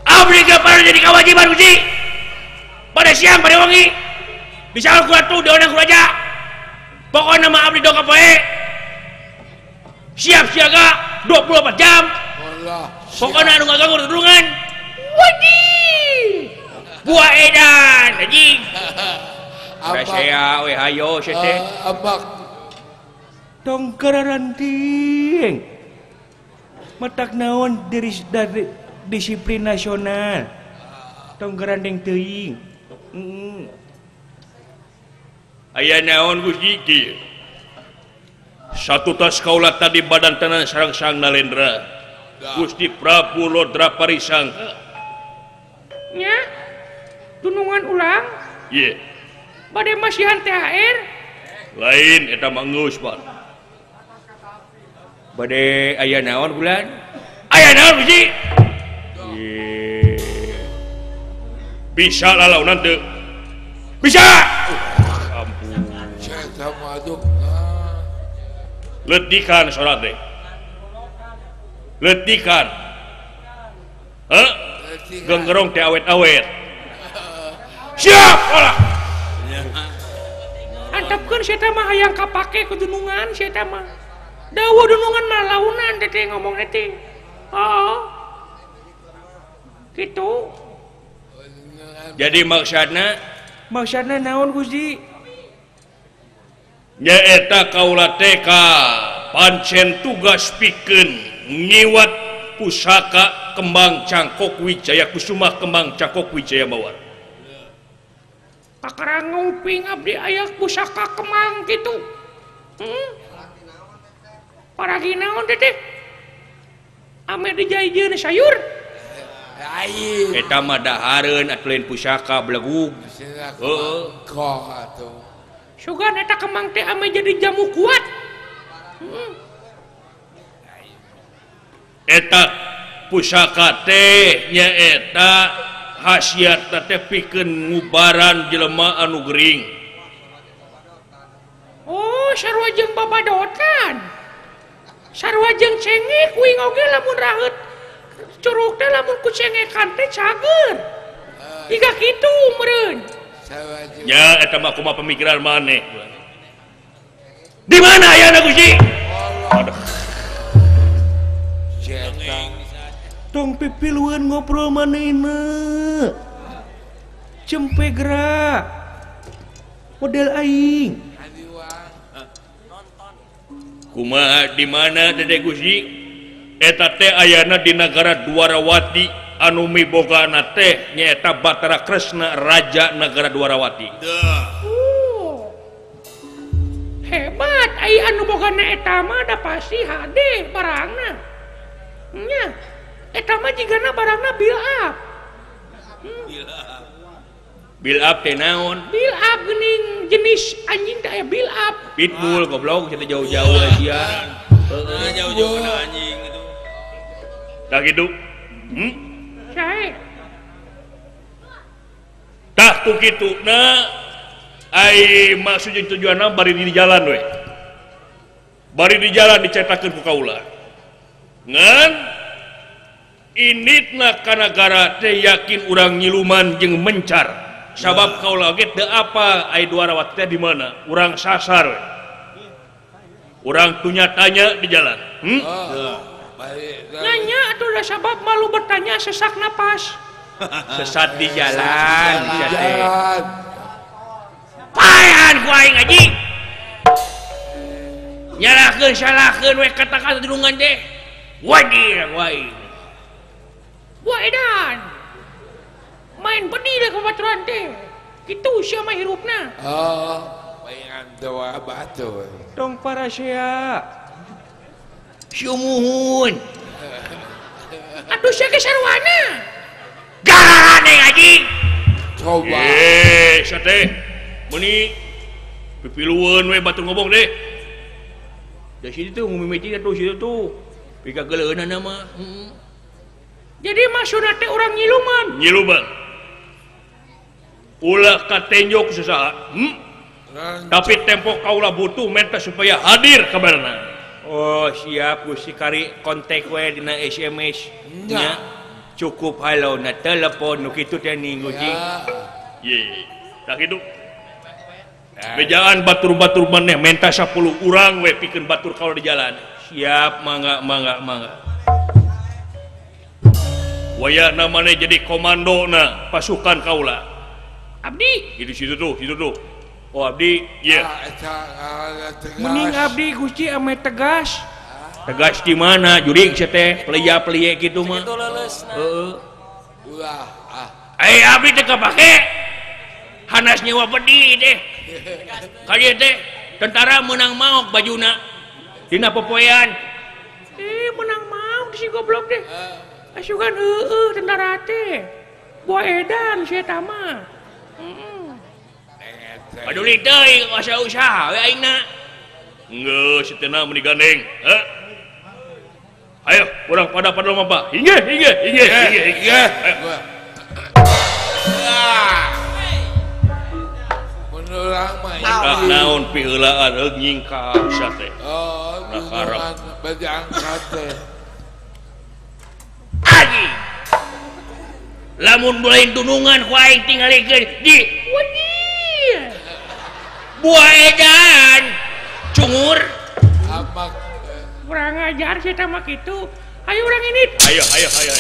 [SPEAKER 1] Abdi ge jadi kewajiban Gusti. Pada siang pada wengi bisa ku atuh diondang ku raja. Pokona mah abdi doka poe. Siap siaga 24 jam. Pokona anu ngaganggu tulungan.
[SPEAKER 5] Wajib.
[SPEAKER 1] Buah edan anjing. Rasea we hayo sia teh.
[SPEAKER 2] Abak.
[SPEAKER 5] Tong kararanting. Matak naon diri dari disiplin nasional tong gerandeng teuing.
[SPEAKER 1] Aya naon Gusti kieu. Satu tas kaula tadi badan tanah sarang-sang Nalendra. Gusti Prabu Lodra Parisangka.
[SPEAKER 5] Nya tunungan ulang?
[SPEAKER 1] Ye.
[SPEAKER 5] Bade masihan THR?
[SPEAKER 1] Lain eta mah geus, Pak. Bade aya naon bulan? Aya naon Gusti? Bisa lalaunan teu? Bisa. Ampun. Letikan sholat teh. Letikan. Heh? Genggerong teh awet-awet. Siap olah.
[SPEAKER 5] Antepkeun sia teh mah hayang kapake ku dunungan sia teh mah. Dawuh dunungan mah launan teh ngomong teh. Oh. Gitu.
[SPEAKER 1] Jadi maksudna
[SPEAKER 5] naon Gusti?
[SPEAKER 1] Nyaeta kaula teh ka pancen tugas pikeun ngiwat pusaka Kembang Cangkok Wijaya Kusuma Kembang Cangkok Wijaya Mawar.
[SPEAKER 5] Kakara nguping abdi aya pusaka kembang kitu. Paragi naon teh? Ame dijaijieun sayur.
[SPEAKER 1] Eta mah dahareun atuh lain pusaka belegug. Heeh.
[SPEAKER 5] Sugan eta kembang teh ame jadi jamu kuat.
[SPEAKER 1] Eta pusaka teh nyaeta khasiatna teh pikeun ngubaran jelema anu gering.
[SPEAKER 5] Oh, sarua jeung babadotan. Sarua jeung cengek kuing oge lamun raheut curug teh lamun ku cengekan teh cager. Iga kitu meureun.
[SPEAKER 1] Ya eta mah kumaha pemikiran maneh. Di mana ayana Gusti? Aduh.
[SPEAKER 5] Tong pipilueun ngobrol manehna. Cempe gerak. Model aing.
[SPEAKER 1] Kumaha di mana Dede Gusti? Eta teh ayana di nagara Dwarawati anu mibogana teh nyaeta Batara Kresna raja nagara Dwarawati.
[SPEAKER 5] Oh. Hebat ai anu bogana eta mah da pasti hade barangna. Nya. Eta mah jigana barangna build up.
[SPEAKER 1] Build up teh naon?
[SPEAKER 5] Build up geuning jenis anjing teh aya build up.
[SPEAKER 1] Pitbull goblok cenah jauh-jauh aja.
[SPEAKER 3] Heeh, jauh-jauh kana anjing itu.
[SPEAKER 1] Tah kitu.
[SPEAKER 5] Sae.
[SPEAKER 1] Tah ku kituna ai maksud jeung tujuanna bari di jalan we. Bari di jalan dicetakeun ku kaula. Ngan initna kana nagara teh yakin urang nyiluman jeung mencar. Sabab kaula ge teu apa ai Dwarawati teh di mana? Urang sasar we. Urang tunya-tanya di jalan.
[SPEAKER 5] Nanya atuh da sabab malu bertanya sesak napas.
[SPEAKER 1] Sesat di jalan, jalan. Paehan ku aing anjing. Nyalahkeun salahkeun we kata-kata dunungan teh. Wadir ku aing.
[SPEAKER 5] Wah edan. Main bedil ke baturan teh. Kitu sia mah hirupna.
[SPEAKER 2] Oh, mainan doa batu.
[SPEAKER 5] Tong parasea.
[SPEAKER 1] Sumuhun.
[SPEAKER 5] Aduh sia ge sarwana.
[SPEAKER 1] Garane anjing.
[SPEAKER 2] Coba.
[SPEAKER 1] Sia teh. Meuni pipilueun we batur ngomong deh. Da situ tuh ngumimiti atuh situ tuh. Pikageuleunan mah. Heeh.
[SPEAKER 5] Jadi maksudna teh urang nyiluman.
[SPEAKER 1] Nyiluman. Ulah katenjok sasaha. Tapi tempo kaula butuh menta supaya hadir kabarna.
[SPEAKER 5] Oh, siap Gusti kari kontak we dina SMS. Nya.
[SPEAKER 1] Cukup halo na telepon nu kitu teh ning Gusti. Ye. Tah kitu. Bejaan batur-batur maneh menta 10 urang we pikeun batur kaula di jalan. Siap mangga mangga mangga. Wayahna maneh jadi komandona pasukan kaula.
[SPEAKER 5] Abdi
[SPEAKER 1] di situ tuh, situ tuh. Oh abdi, iya.
[SPEAKER 5] Mending abdi Gusti ame tegas.
[SPEAKER 1] Tegas di mana? Jurig sia teh, pleya-pleye kitu mah. Heeh.
[SPEAKER 2] Ulah ah.
[SPEAKER 1] Eh abdi teh kapake. Hanas nyewa bedi teh. Ka dieu teh tentara meunang maok bajuna. Dina popoean.
[SPEAKER 5] Eh meunang maok si goblok teh. Asugan heueuh tentara teh. Buah edan si eta mah.
[SPEAKER 1] Paduli teuing asa usaha we aingna. Geus teu meuni gandeng. Heuh. Ayo urang pada pada lomba. Hinggih hinggih hinggih hinggih hinggih.
[SPEAKER 2] Mun urang mah
[SPEAKER 1] naon piheulaan heug nyingkap sia teh.
[SPEAKER 2] Oh,
[SPEAKER 1] karep
[SPEAKER 2] bade angkat teh.
[SPEAKER 1] Anjing. Lamun lain dunungan ku aing tingalikeun di
[SPEAKER 5] wedi.
[SPEAKER 1] Buah edan cungur.
[SPEAKER 2] Amak
[SPEAKER 5] kurang ajar sih mah kitu. Ayo urang ini.
[SPEAKER 1] Ayo ayo ayo.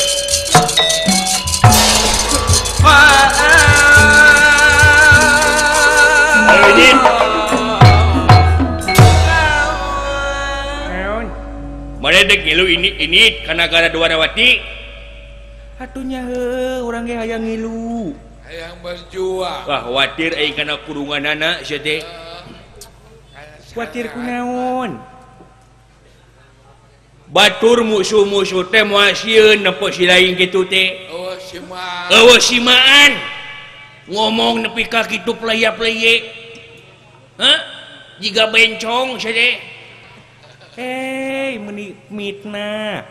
[SPEAKER 1] Ayo ini. Mana dek ngilu ini kana gara Dwarawati.
[SPEAKER 5] Atunya heuh urang ge hayang ngilu.
[SPEAKER 2] Hayang berjuang.
[SPEAKER 1] Wah, khawatir aing kana kurunganana sia teh.
[SPEAKER 5] Khawatir kunaon?
[SPEAKER 1] Batur musuh-musuh teh moal sieun nepo si lain kitu teh.
[SPEAKER 2] Eueuh simaan.
[SPEAKER 1] Eueuh simaan. Ngomong nepi ka kitu playa-playe. Hah? Jiga bencong sia teh.
[SPEAKER 5] Hei, meuni mitnah.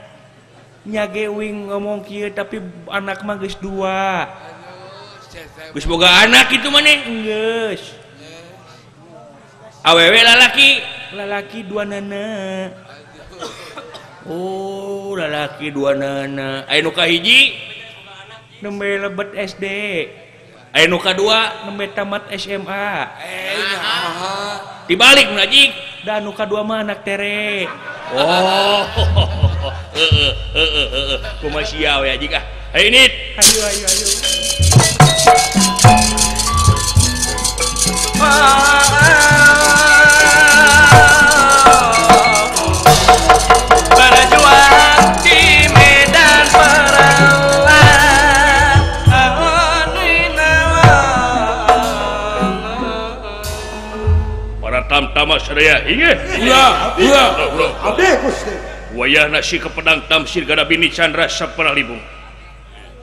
[SPEAKER 5] Nyage wing ngomong kieu tapi anak mah geus dua.
[SPEAKER 1] Geus boga anak kitu maneh?
[SPEAKER 5] Geus.
[SPEAKER 1] Awewe lalaki?
[SPEAKER 5] Lalaki dua nana.
[SPEAKER 1] Oh, lalaki dua nana. Aya nu kahiji?
[SPEAKER 5] Nembe lebet SD.
[SPEAKER 1] Aya nu kadua?
[SPEAKER 5] Nembe tamat SMA.
[SPEAKER 1] Dibalik mun anjing.
[SPEAKER 5] Da nu kadua mah anak tere.
[SPEAKER 1] Oh. Heeh heeh heeh. Kumaha sia we anjing ah. Hayu nit.
[SPEAKER 5] Hayu ayo ayo.
[SPEAKER 4] Berjuang di medan perang.
[SPEAKER 1] Para tamtama sadaya inggih.
[SPEAKER 2] Ulah, ulah, abdi Gusti.
[SPEAKER 1] Wayahna si kepedang Tamsir gada bini Chandra saperah libung.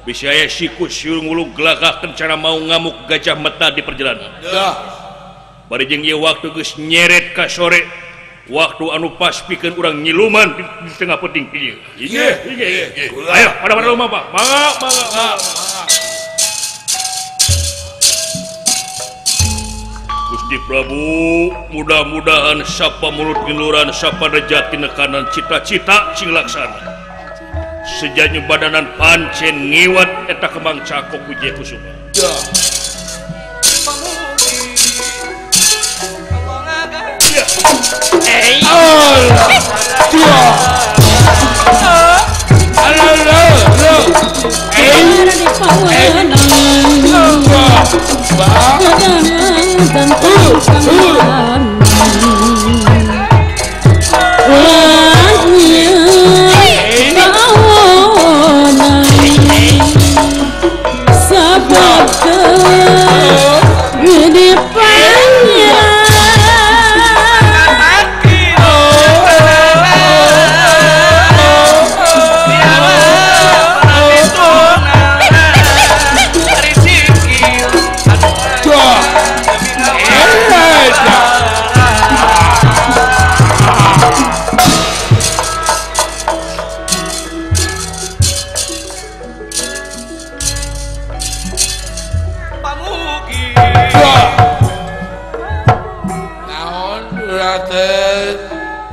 [SPEAKER 1] Bisa aya siku siur ngulung gelagah kencana mau ngamuk gajah meta di perjalanan.
[SPEAKER 2] Dah.
[SPEAKER 1] Bari jeung ieu waktu geus nyeret ka sore, waktu anu pas pikeun urang nyiluman di tengah peuting ieu.
[SPEAKER 2] Inggih, inggih.
[SPEAKER 1] Ayo pada pada rumah, Pak. Mangga, mangga, mangga. Gusti Prabu, mudah-mudahan sapa mulut giluran sapa rejat tinekanan cita-cita sing laksana. Sejanyu badanan pancen ngiwat eta kembang cakok Wijaya Kusuma.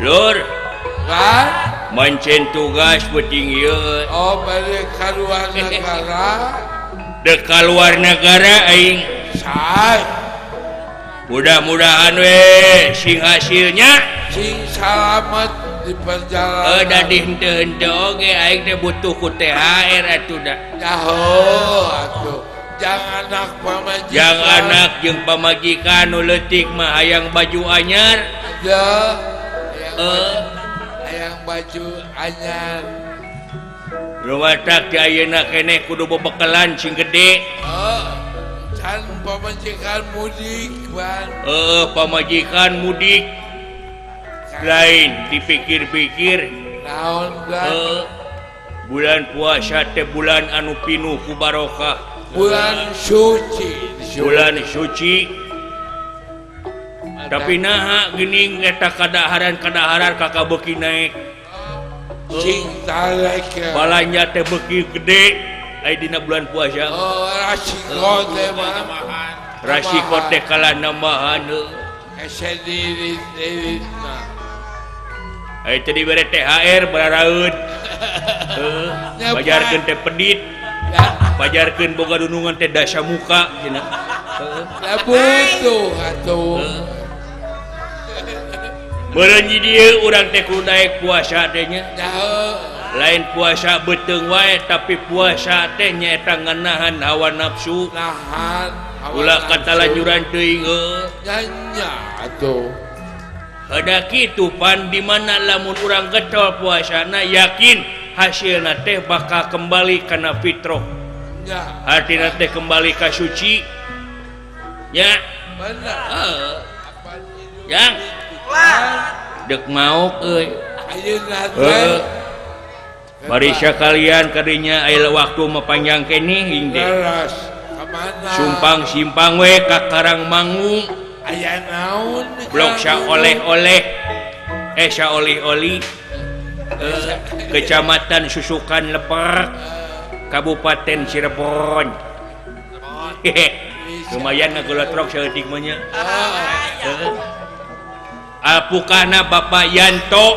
[SPEAKER 1] Lur, mancen tugas penting ieu.
[SPEAKER 2] Oh, balik ka luar negara.
[SPEAKER 1] Dek ka luar negara aing.
[SPEAKER 2] Sae.
[SPEAKER 1] Mudah-mudahan we sing hasilnya
[SPEAKER 2] sing salamet di perjalanan.
[SPEAKER 1] Da di henteu-henteu oge aing teh butuh ku THR atuh da.
[SPEAKER 2] Jaho atuh. Jang anak pamajikan.
[SPEAKER 1] Jang anak jeung pamajikan nu leutik mah hayang baju anyar.
[SPEAKER 2] Ya. Hayang baju anyar.
[SPEAKER 1] Rumatak di ayeuna keneh kudu bebekalan sing gede.
[SPEAKER 2] Can pamajikan mudik, Ban.
[SPEAKER 1] Pamajikan mudik. Lain dipikir-pikir.
[SPEAKER 2] Naon, Ban?
[SPEAKER 1] Bulan puasa teh bulan anu pinuh ku barokah.
[SPEAKER 2] Bulan suci.
[SPEAKER 1] Bulan suci. Tapi naha geuning eta kadaharan-kadaharan kakak beuki naik.
[SPEAKER 2] Sing tarek.
[SPEAKER 1] Balanja teh beuki gede aya dina bulan puasa.
[SPEAKER 2] Oh, rasiko teh mah.
[SPEAKER 1] Rasiko teh kalah nambahan heuh.
[SPEAKER 2] Hese dirit-diritna.
[SPEAKER 1] Aya teh dibere THR bararaeut. Heuh, bajarkeun teh pedit. Pajarkeun boga dunungan teh dasa muka cenah. Heuh.
[SPEAKER 2] Da butuh atuh.
[SPEAKER 1] Meureun dieu urang teh kudu daek puasa teh nya. Lain puasa beuteung wae tapi puasa teh nyaeta nganahan hawa nafsu.
[SPEAKER 2] Nahan
[SPEAKER 1] ulah katalanjuran teuing heuh.
[SPEAKER 2] Nya atuh.
[SPEAKER 1] Heuda kitu pan di mana lamun urang getol puasana yakin hasilna teh bakal kembali kana fitrah.
[SPEAKER 2] Nya.
[SPEAKER 1] Hartina teh kembali ka suci. Nya.
[SPEAKER 2] Bener.
[SPEAKER 1] Heeh. Yang dek maok euy.
[SPEAKER 2] Ayeuna teh.
[SPEAKER 1] Bari sakalian kadinya aya waktu mah panjang keneh hing teh.
[SPEAKER 2] Leres. Ka mana?
[SPEAKER 1] Sumpang simpang we ka Karang Mangu.
[SPEAKER 2] Aya naon?
[SPEAKER 1] Blok saoleh-oleh. Saolih-olih. Kecamatan Susukan Leper, Kabupaten Cirebon. Lumayan ngagolotrok saeutik mah nya. Alpukana Bapak Yanto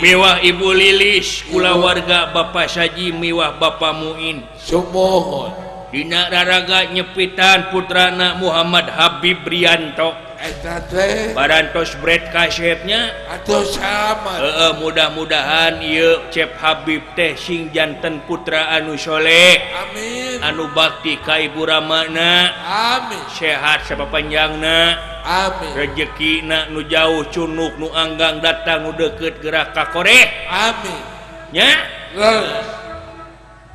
[SPEAKER 1] miwah Ibu Lilis kulawarga Bapak Saji miwah Bapak Muin.
[SPEAKER 2] Sumuhun.
[SPEAKER 1] Dina raraga nyepitan putrana Muhammad Habib Rianto.
[SPEAKER 2] Eta teh
[SPEAKER 1] barantos bread kasepnya
[SPEAKER 2] atuh salamet.
[SPEAKER 1] Heeh, mudah-mudahan ieu Cep Habib teh sing janten putra anu soleh.
[SPEAKER 2] Amin.
[SPEAKER 1] Anu bakti ka ibu ramana.
[SPEAKER 2] Amin.
[SPEAKER 1] Sehat sapapanjangna.
[SPEAKER 2] Amin.
[SPEAKER 1] Rezekina nu jauh cunuk nu anggang datang nu deukeut gerak ka koreh.
[SPEAKER 2] Amin.
[SPEAKER 1] Nya?
[SPEAKER 2] Leres.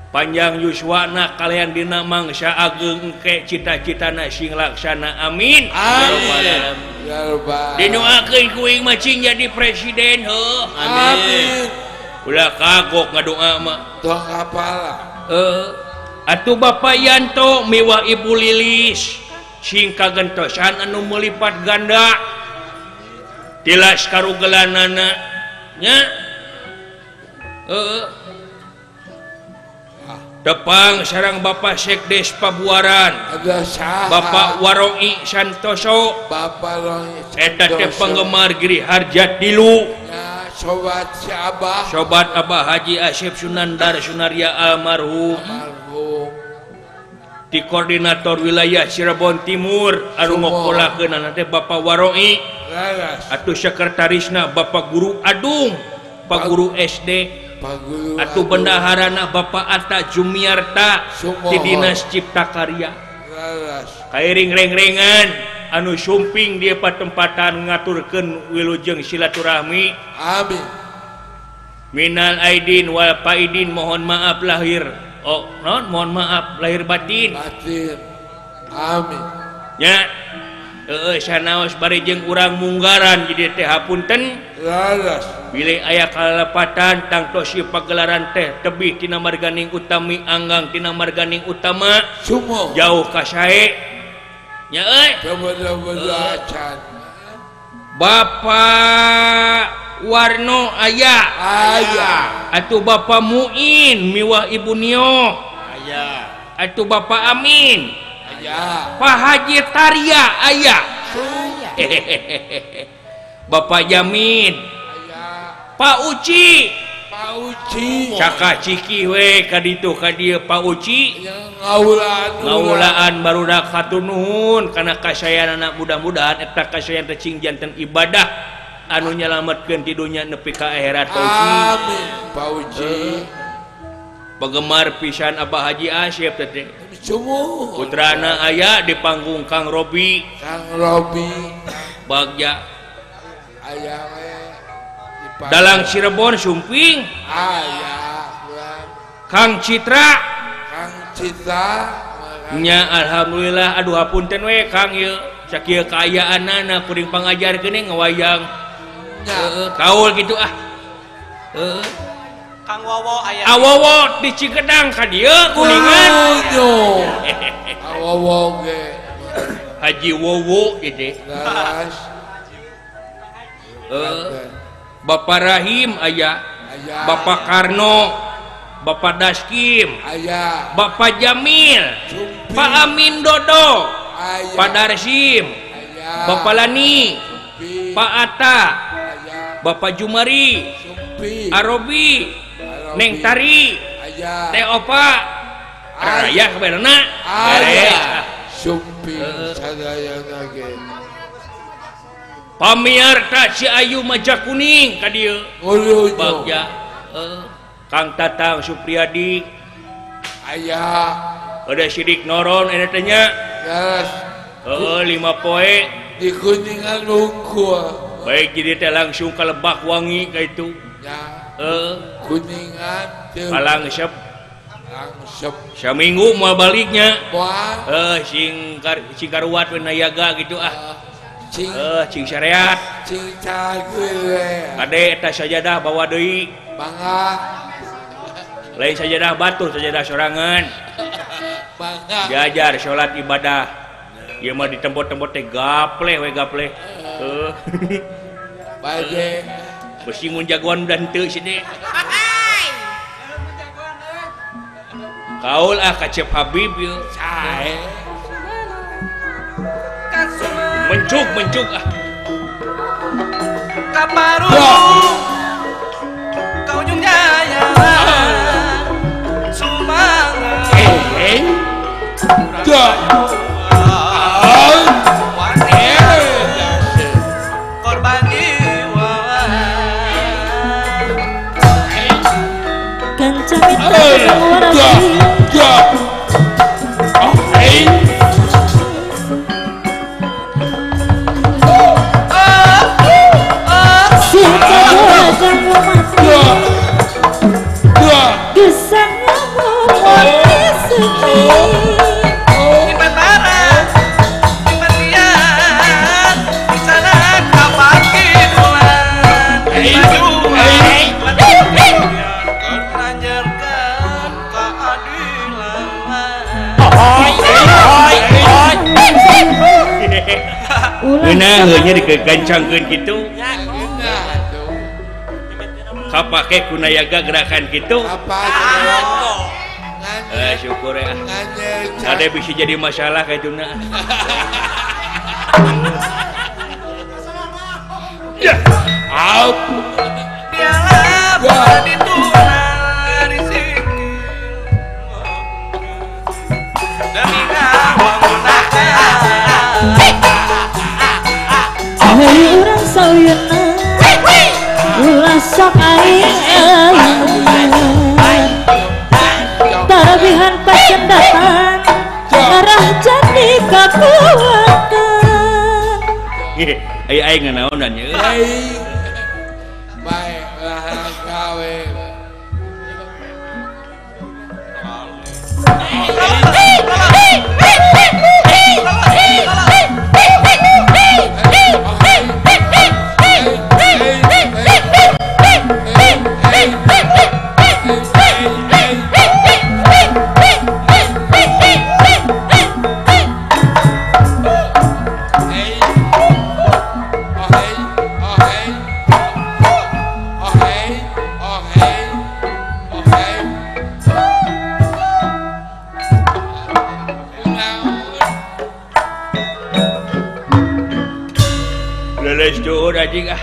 [SPEAKER 1] Panjang yuswana kalian dina mangsa ageng engke cita-citana sing laksana. Amin.
[SPEAKER 2] Amin. Ya rabbal.
[SPEAKER 1] Didoakeun ku aing mah cing jadi presiden heuh.
[SPEAKER 2] Amin.
[SPEAKER 1] Ulah kagok ngadoa mah.
[SPEAKER 2] Tong hapala.
[SPEAKER 1] Atuh Bapak Yanto miwah Ibu Lilis sing kagentosan anu melipat ganda tilas karugelanana nya. Tepang sareng Bapak Sekdes Pabuaran Bapak Waroi Santoso.
[SPEAKER 2] Bapak Waroi
[SPEAKER 1] eta teh penggemar Giri Harja tilu.
[SPEAKER 2] Ya, sobat si Abah.
[SPEAKER 1] Sobat Abah Haji Asep Sunandar Sunarya almarhum. Di koordinator wilayah Cirebon Timur anu ngokolakeunana teh Bapak Waroi. Atuh sekretarisna Bapak Guru Adung, Pak Guru SD. Atuh bendaharana Bapak Atta Jumiarta di Dinas Cipta Karya. Kairing reng-rengan anu sumping di patempatan ngaturkeun wilujeng silaturahmi.
[SPEAKER 2] Amin.
[SPEAKER 1] Minal aidin wal faidin, mohon maaf lahir. Oh, non, mohon maaf lahir batin.
[SPEAKER 2] Batin. Amin.
[SPEAKER 1] Nya. Heeh, sanaos bari jeung urang munggaran jadi teh hapunten.
[SPEAKER 2] Leres.
[SPEAKER 1] Bilih aya kalepatan tangtos ieu pagelaran teh tebih tina marganing utami anggang tina marganing utama.
[SPEAKER 2] Sumo.
[SPEAKER 1] Jauh ka sae. Nya euy.
[SPEAKER 2] Acan.
[SPEAKER 1] Bapak Warno aya.
[SPEAKER 2] Aya.
[SPEAKER 1] Atuh Bapak Muin miwah Ibu Nio.
[SPEAKER 3] Aya.
[SPEAKER 1] Atuh Bapak Amin.
[SPEAKER 2] Aya.
[SPEAKER 1] Pak Haji Tarya aya. Bapak Jamin.
[SPEAKER 2] Aya.
[SPEAKER 1] Pak Uci.
[SPEAKER 2] Pak Uci.
[SPEAKER 1] Caka ciki we ka ditu ka dieu Pak Uci.
[SPEAKER 2] Ngaulaan.
[SPEAKER 1] Ngaulaan barudak hatur nuhun kana kasayanana, mudah-mudahan eta kasayan teh cing janten ibadah anu nyalametkeun ti dunya nepi ka akhirat Pak Uci.
[SPEAKER 2] Amin. Pak Uci.
[SPEAKER 1] Penggemar pisan Abah Haji Asep teh.
[SPEAKER 2] Sumuhun.
[SPEAKER 1] Putrana aya di panggung Kang Robi.
[SPEAKER 2] Kang Robi.
[SPEAKER 1] Bagja.
[SPEAKER 2] Aya we.
[SPEAKER 1] Dalang Cirebon sumping.
[SPEAKER 2] Aya.
[SPEAKER 1] Kang Citra.
[SPEAKER 2] Kang Citra.
[SPEAKER 1] Nya alhamdulillah aduh hapunten we Kang ieu sakieu kaayaanana kuring pangajarkeun ngawayang. Heeh, kaul kitu ah. Heeh.
[SPEAKER 4] Kang Wowo aya.
[SPEAKER 1] Awowo di Cikedang ka dieu Kuningan.
[SPEAKER 2] Awowo ge.
[SPEAKER 1] Haji Wowo ieu teh. Bapak Rahim aya. Bapak Karno, Bapak Daskim,
[SPEAKER 2] aya.
[SPEAKER 1] Bapak Jamil,
[SPEAKER 2] Sumpi.
[SPEAKER 1] Pak Amin Dodo,
[SPEAKER 2] aya.
[SPEAKER 1] Pak Darsim,
[SPEAKER 2] aya.
[SPEAKER 1] Bapak Lani,
[SPEAKER 2] Sumpi.
[SPEAKER 1] Pak Atta,
[SPEAKER 2] aya.
[SPEAKER 1] Bapak Jumari,
[SPEAKER 2] Sumpi.
[SPEAKER 1] Arobi, Neng Tari,
[SPEAKER 2] aya.
[SPEAKER 1] Teh Opa, Raya kebenerna,
[SPEAKER 2] aya. Sumpi sadayana ge.
[SPEAKER 1] Pamiarta si Ayu Majakuning ka dieu. Bagja. Kang Tatang Supriyadi
[SPEAKER 2] aya.
[SPEAKER 1] Ada Sidik Noron eta teh nya.
[SPEAKER 2] Leres.
[SPEAKER 1] Heeh, 5 poe
[SPEAKER 2] di Kuningan wungkul.
[SPEAKER 1] Baik jadi teh langsung ka Lebak Wangi ka itu.
[SPEAKER 2] Ya.
[SPEAKER 1] Kuningan
[SPEAKER 2] Kuningan
[SPEAKER 1] langsep.
[SPEAKER 2] Langsep.
[SPEAKER 1] Saminggu moal baliknya.
[SPEAKER 2] Moal.
[SPEAKER 1] Sing karuat we nayaga gitu ah.
[SPEAKER 2] Cing
[SPEAKER 1] cing syariat.
[SPEAKER 2] Cing cager.
[SPEAKER 1] Kade eta sajadah bawa deui.
[SPEAKER 2] Mangga.
[SPEAKER 1] Lain sajadah batur, sajadah sorangan.
[SPEAKER 2] Mangga.
[SPEAKER 1] Diajar salat ibadah. Ieu mah di tempat-tempat teh gapleh we gapleh. Heuh.
[SPEAKER 2] Bade.
[SPEAKER 1] Besi mun jagoan udah henteu si teh. Kaul ah ka Cep Habib ieu.
[SPEAKER 2] Sae.
[SPEAKER 1] Mencuk mencuk ah.
[SPEAKER 4] Kaparu. Ka ujung jaya. Sumangat.
[SPEAKER 2] Dah.
[SPEAKER 1] Ngeunah dikegancangkeun kitu. Kapake kunayaga gerakan kitu. Syukur ya. Ada bisa jadi masalah kayak tuna. Ya. Out.
[SPEAKER 6] Hei urang sauyana ulah sok aing tarabihan pacendatan ngarah jadi kakuatan.
[SPEAKER 1] Ai aing nganaonan nya.
[SPEAKER 2] Bae lah gawe.
[SPEAKER 1] Anjing ah.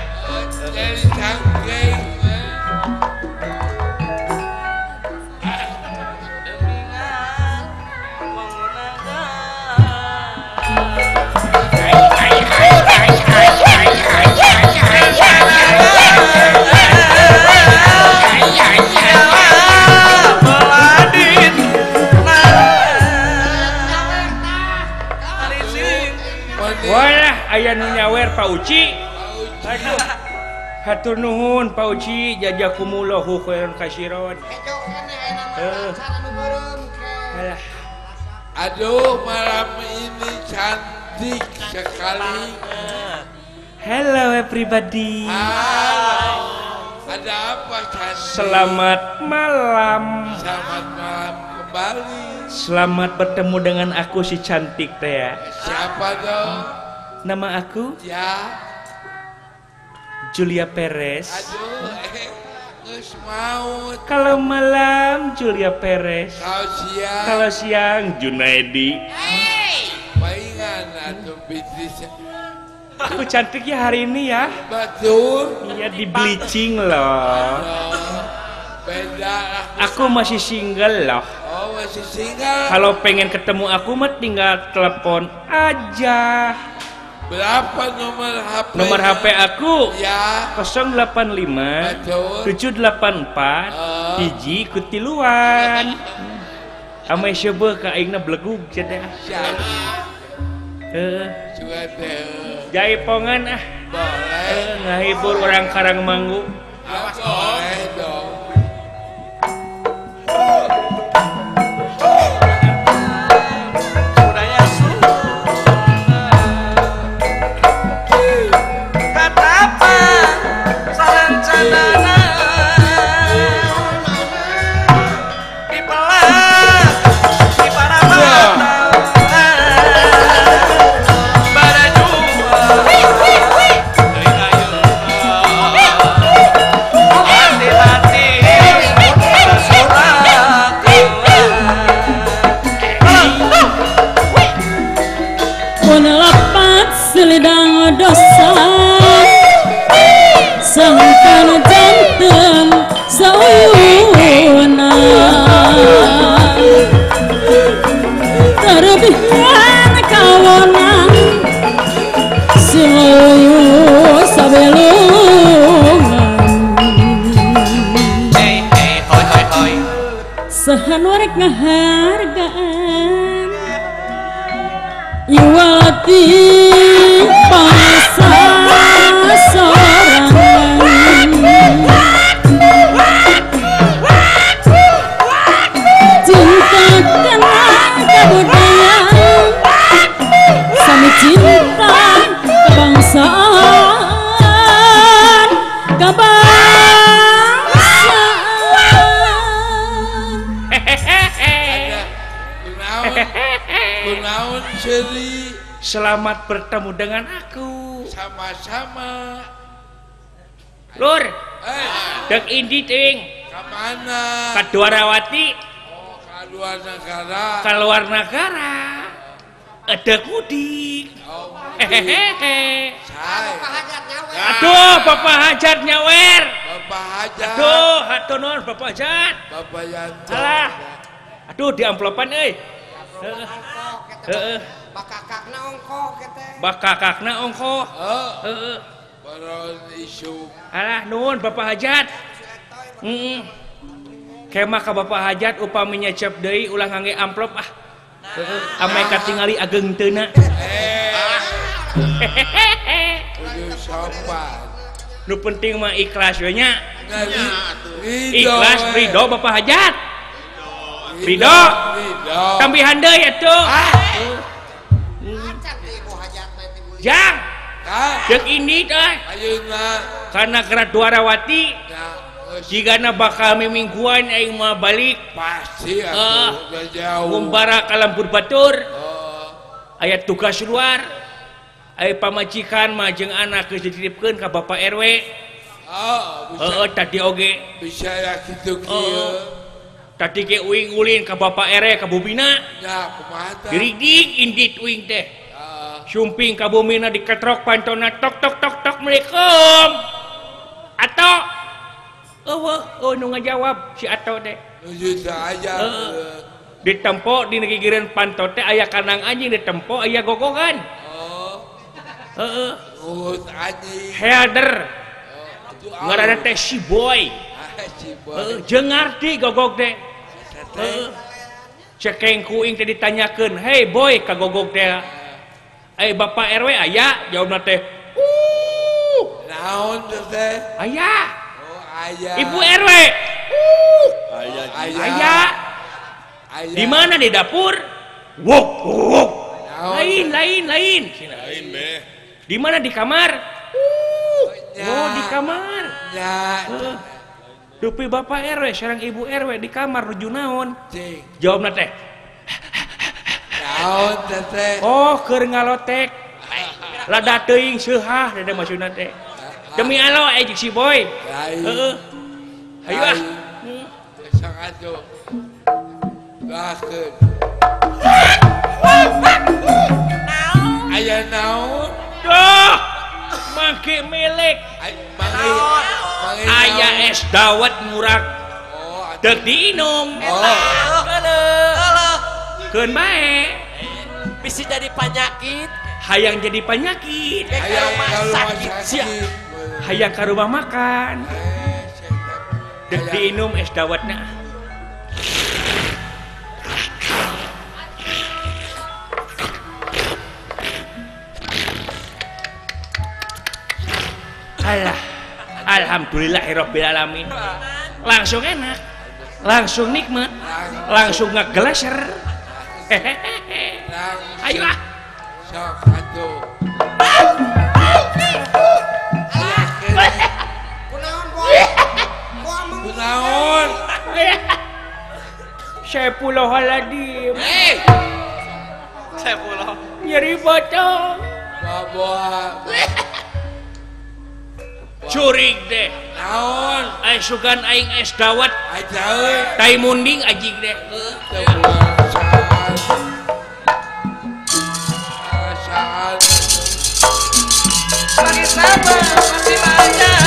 [SPEAKER 1] Walah aya nu nyawer Pak Uci. Aduh. Hatur nuhun Pak Uci, jazakumullahu khairan katsiran. Alah.
[SPEAKER 2] Aduh, malam ini cantik sekali.
[SPEAKER 5] Hello everybody.
[SPEAKER 2] Halo. Ada apa cantik?
[SPEAKER 5] Selamat malam.
[SPEAKER 2] Selamat malam kembali.
[SPEAKER 5] Selamat bertemu dengan aku si cantik teh ya.
[SPEAKER 2] Siapa dong?
[SPEAKER 5] Nama aku?
[SPEAKER 2] Ya.
[SPEAKER 5] Julia Perez.
[SPEAKER 2] Aduh, geus maut.
[SPEAKER 5] Kalau malam Julia Perez.
[SPEAKER 2] Kalau siang.
[SPEAKER 5] Kalau siang Junaidi.
[SPEAKER 2] Hey. Palingan atuh bisnis.
[SPEAKER 5] Aku cantik ya hari ini ya.
[SPEAKER 2] Betul.
[SPEAKER 5] Iya di bleaching loh.
[SPEAKER 2] Beda.
[SPEAKER 5] Aku masih single loh.
[SPEAKER 2] Oh, masih single.
[SPEAKER 5] Kalau pengen ketemu aku mah tinggal telepon aja.
[SPEAKER 2] Berapa nomor HP?
[SPEAKER 5] Nomor HP aku
[SPEAKER 2] ya.
[SPEAKER 5] 085 784 hiji kutiluan. Ame seubeuh ka aingna belegug cenah. Heeh. Jaipongan ah. Boleh. Ngahibur orang Karangmanggu.
[SPEAKER 2] Boleh dong.
[SPEAKER 6] Selidang dosa sangkan jantan sauna terbihan kawanan siloyu sabelungan.
[SPEAKER 4] Hey hey hoi hoi hoi
[SPEAKER 6] sahan warek ngahargaan iwati cinta kena
[SPEAKER 2] Kunaon seuri?
[SPEAKER 5] Selamat bertemu dengan aku.
[SPEAKER 2] Sama-sama.
[SPEAKER 5] Lur. Dek indi ting.
[SPEAKER 2] Ka mana?
[SPEAKER 5] Ka Dwarawati.
[SPEAKER 2] Oh, ka luar negara.
[SPEAKER 5] Ka luar negara. Ada mudik.
[SPEAKER 2] Oh, mudik.
[SPEAKER 5] Aduh, Bapak Hajat nyawer.
[SPEAKER 2] Bapak Hajat.
[SPEAKER 5] Aduh, hatur nuhun Bapak Hajat.
[SPEAKER 2] Bapak Yanto.
[SPEAKER 5] Alah. Aduh, di amplopan euy. Heeh.
[SPEAKER 4] Bakakakna ongkoh teh.
[SPEAKER 5] Bakakakna ongkoh. Heeh.
[SPEAKER 2] Baron isu.
[SPEAKER 5] Alah, nuhun Bapak Hajat. Heeh. Kemah ka Bapak Hajat upami nyecep deui ulah ngangge amplop ah. Heeh, ameh katingali ageng teuna.
[SPEAKER 2] Kudu sopan.
[SPEAKER 5] Nu penting mah ikhlas we nya. Ikhlas ridho Bapak Hajat. Ridho. Tambihan deui atuh. Jang. Deuk indi teh.
[SPEAKER 2] Ayeuna
[SPEAKER 5] kana Negara Dwarawati. Jigana bakal mimingguan aing mah balik.
[SPEAKER 2] Pasti atuh jauh.
[SPEAKER 5] Ngumbara ka lembur batur. Aya tugas luar. Aya pamajikan mah jeung anak geus dititipkeun ka Bapak RW. Heeh, tadi oge
[SPEAKER 2] bisa ya kitu kieu.
[SPEAKER 5] Tadi ge uing ulin ka Bapak RW ka Bumina.
[SPEAKER 2] Ya, kumaha tah?
[SPEAKER 5] Diridik indit uing teh. Sumping ka Bumina diketrok pantona tok tok tok tok Assalamualaikum. Ato eueuh oh nu ngajawab si Ato teh.
[SPEAKER 2] Nuju teh aya.
[SPEAKER 5] Ditempo di gigireun panto teh aya kandang anjing ditempo aya gogogan.
[SPEAKER 2] Oh.
[SPEAKER 5] Heeh.
[SPEAKER 2] Ngut anjing.
[SPEAKER 5] Helder. Ngaranna teh si Boy.
[SPEAKER 2] Si Boy.
[SPEAKER 5] Heeh, jeung ngarti gogog teh. Heeh. Cekeng ku ing teh ditanyakeun, "Hey boy," ka gogog teh. "Eh Bapak RW aya?" Jawabna teh,
[SPEAKER 2] Naon teh?
[SPEAKER 5] Aya.
[SPEAKER 2] Oh, aya.
[SPEAKER 5] Ibu RW.
[SPEAKER 2] Aya.
[SPEAKER 5] Aya. Di mana di dapur? Wok, wok. Lain, lain, lain.
[SPEAKER 1] Lain beh.
[SPEAKER 5] Di mana di kamar? Oh, di kamar.
[SPEAKER 2] Ya.
[SPEAKER 5] Dupi Bapak RW sareng Ibu RW di kamar nuju naon? Jawabna teh.
[SPEAKER 2] Naon teh?
[SPEAKER 5] Oh, keur ngalotek. Lada teuing seuhah da maksudna teh. Demi Allah eh si Boy. Heeh. Hayu ah.
[SPEAKER 2] Sang atuh. Bahkeun. Aya naon?
[SPEAKER 5] Duh. Mangke melek. Aya es dawet murag. Deuk diinum. Keun bae.
[SPEAKER 4] Bisa jadi penyakit.
[SPEAKER 5] Hayang jadi penyakit.
[SPEAKER 2] Hayang sakit.
[SPEAKER 5] Hayang ka rumah makan. Deuk diinum es dawetna. Alah, alhamdulillahirabbil alamin. Langsung enak, langsung nikmat, langsung ngegeleser. Hehehe. Ayo ah.
[SPEAKER 2] Sok atuh.
[SPEAKER 4] Kunaon boy?
[SPEAKER 2] Kunaon?
[SPEAKER 5] Saifullah-aladim.
[SPEAKER 2] Hei.
[SPEAKER 4] Saifullah.
[SPEAKER 5] Nyeri botong.
[SPEAKER 2] Bawa.
[SPEAKER 5] Curig deh.
[SPEAKER 2] Naon?
[SPEAKER 5] Ai sugan aing es dawet.
[SPEAKER 2] Aja.
[SPEAKER 5] Tai munding anjing deh.
[SPEAKER 4] Masih banyak.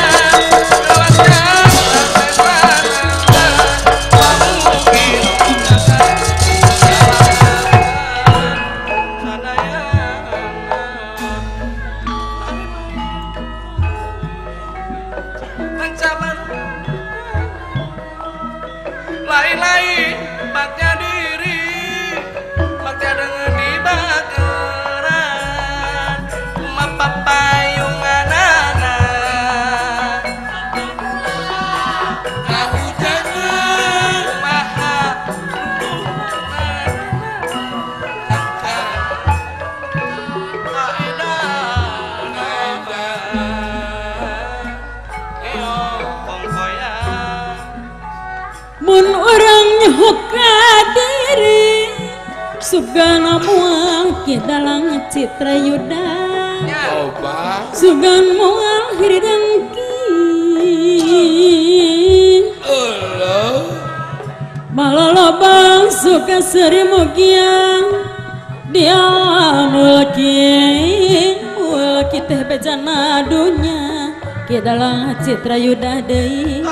[SPEAKER 4] Lain-lain tempatnya diri.
[SPEAKER 6] Sugan moal ki dalang Citra Yuda sugan moal hiridengki malalobang suka seri mugiang dia mulki mulki teh bejana dunya ki dalang Citra Yuda deui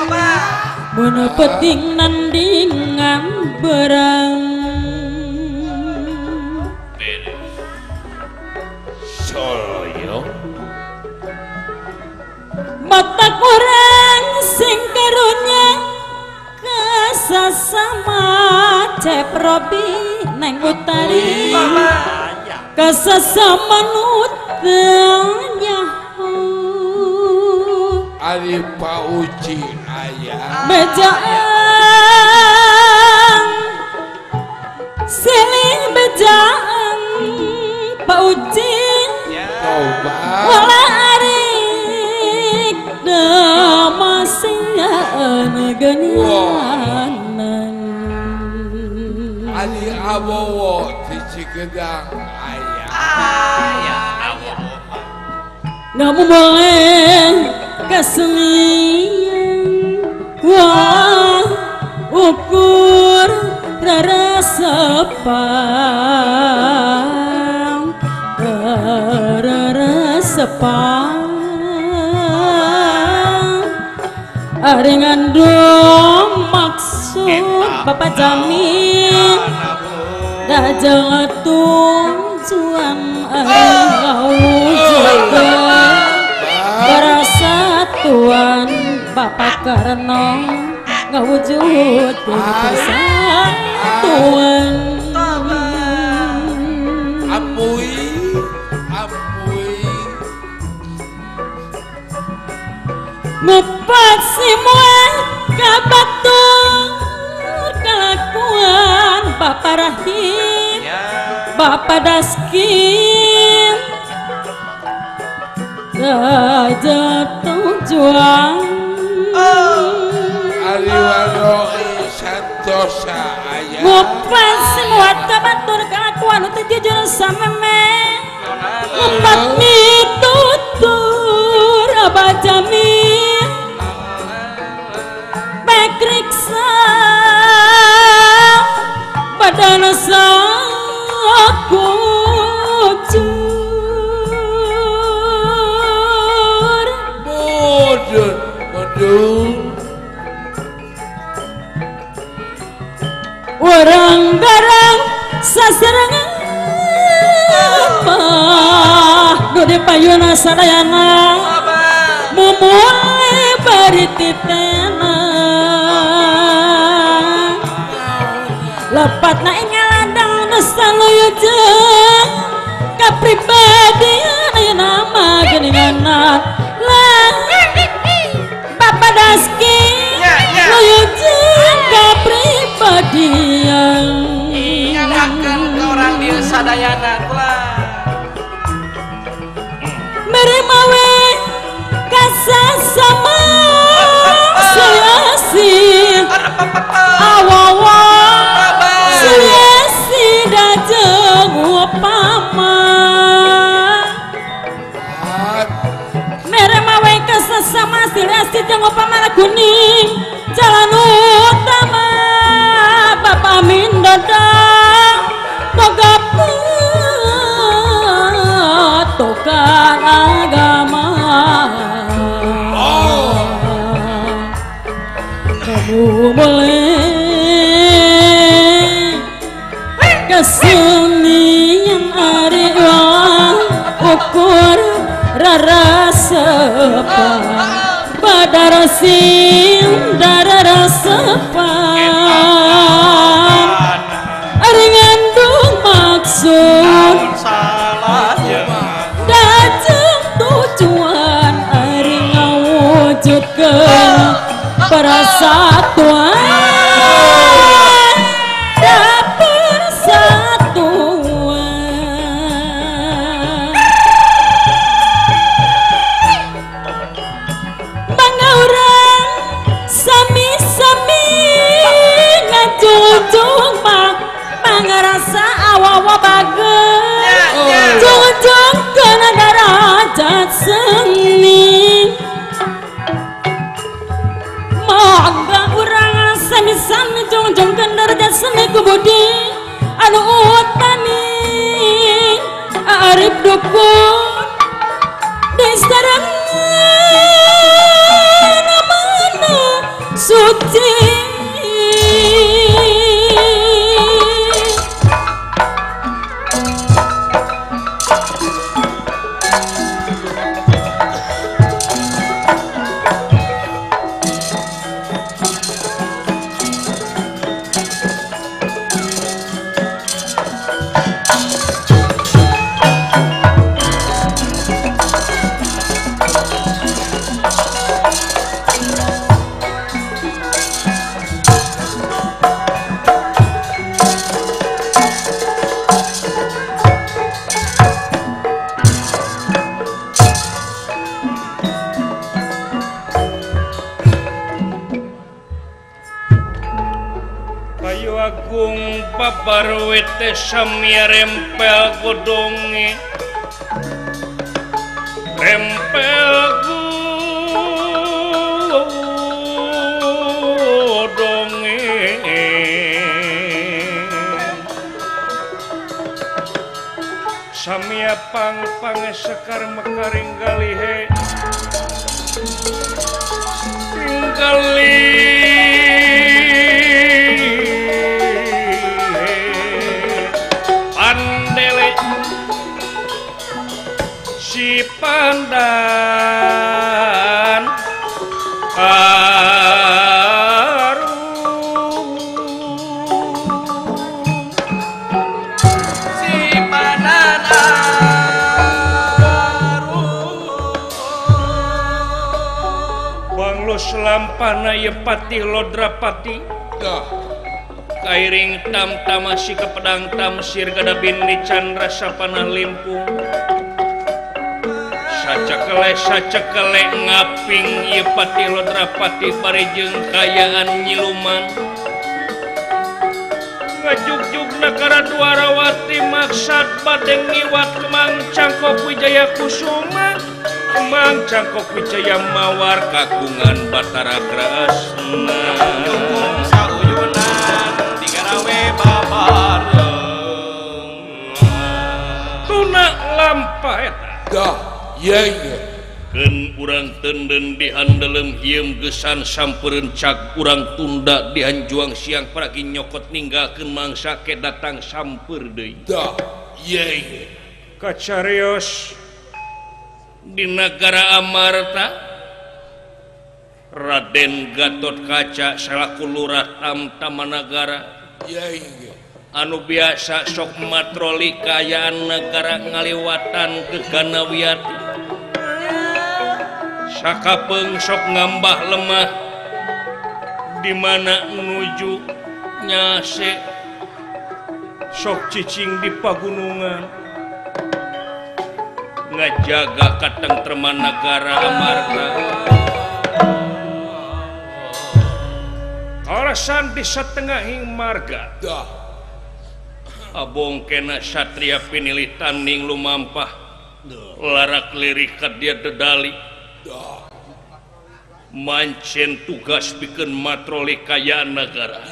[SPEAKER 6] mun penting nandingan berang mata kurang sing karunya kasasama Cep Robi neng Utari kasasama nutanya
[SPEAKER 2] ari pauci aya
[SPEAKER 6] bejaan siling bejaan pauci wala arik damasian genianan
[SPEAKER 2] ari abowo di Cikedang aya
[SPEAKER 6] ngamu boleh kesenian wah ukur rarasepang rarasepang ari ngandung maksud Bapak Jamin dajeng tujuan ari ngawujudkeun persatuan Bapak Karno ngawujudkeun persatuan
[SPEAKER 2] ampui ampui
[SPEAKER 6] ngupat semua kabatur kelakuan Bapak Rahim Bapak Daskim raja tujuan
[SPEAKER 2] ari waroi santosa aya
[SPEAKER 6] ngupat semua kabatur kelakuan teu jujur sameme ngupat mitutur Abah Jamin pekriksa badan sakucur
[SPEAKER 2] mudun mudun
[SPEAKER 6] orang garang sasarangan mah gede payuna sadayana mumule bari titena lepatna ing ladang nu saluyu jeung kapribadian ayeuna mah geuningan lah Bapak Daski luyu jeung kapribadian
[SPEAKER 4] nyalakeun ka urang dieu sadayana kula
[SPEAKER 6] mere mawe kasasama silasi awawa silasi dajeng upama mere mawe kasasama silasi jeung upama kuning jalan utama Bapak Amin Dadang boga patokan agama kamu boleh kesenian ari ukur rarasepang badarasin dararasepang ari ngandung maksud dajeng tujuan ari ngawujudkeun persatuan da persatuan bangga urang sami-sami ngajunjung mangarasa jasa awawa bager jungjungkeun darajat seni mangga urang sami-sami jungjungkeun darajat seni ku budi anu utami arif dukun destaran mana suci.
[SPEAKER 1] Babar wete samia rempel godonge rempel godonge samia pang-pang sekar mekaring galihe tinggali si pandan arum
[SPEAKER 4] si pandan arum
[SPEAKER 1] banglos lampana ye patih lodrapati
[SPEAKER 2] dah
[SPEAKER 1] kairing tamtamasi ke pedang tamsir gadabin di candra sapanah limpung sacekele ngaping ieu Patih Lodrapati bari jeung kayaan nyiluman ngajugjug nagara Dwarawati maksad bade ngiwat Kemang Cangkok Wijaya Kusuma Kemang Cangkok Wijaya Mawar kagungan Batara Kresna
[SPEAKER 3] sauyunan digarawe babareng
[SPEAKER 1] tuna lampah eta
[SPEAKER 2] dah yeah.
[SPEAKER 1] Keun urang tenden dihandelem hieum gesan sampereun cag urang tunda dihanjuang siang paragi nyokot ninggalkeun mangsa ke datang samper deui.
[SPEAKER 2] Dah, yeah.
[SPEAKER 1] Kacarios di nagara Amarta Raden Gatot Kaca salaku lurah Tamtamanagara.
[SPEAKER 2] Yeah.
[SPEAKER 1] Anu biasa sok matroli kaayaan nagara ngaliwatan Geganawiati. Sakapeung sok ngambah lemah di mana menuju nyase sok cicing di pagunungan ngajaga katentreman nagara Amarta. Alasan di satengahing marga abong kena satria pinilih tanding lumampah larak lirik ka dia dedali mancen tugas bikin matroli kayaan negara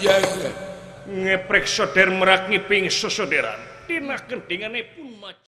[SPEAKER 1] ngeprek soder merak ngiping sosoderan tina kentingane pun mac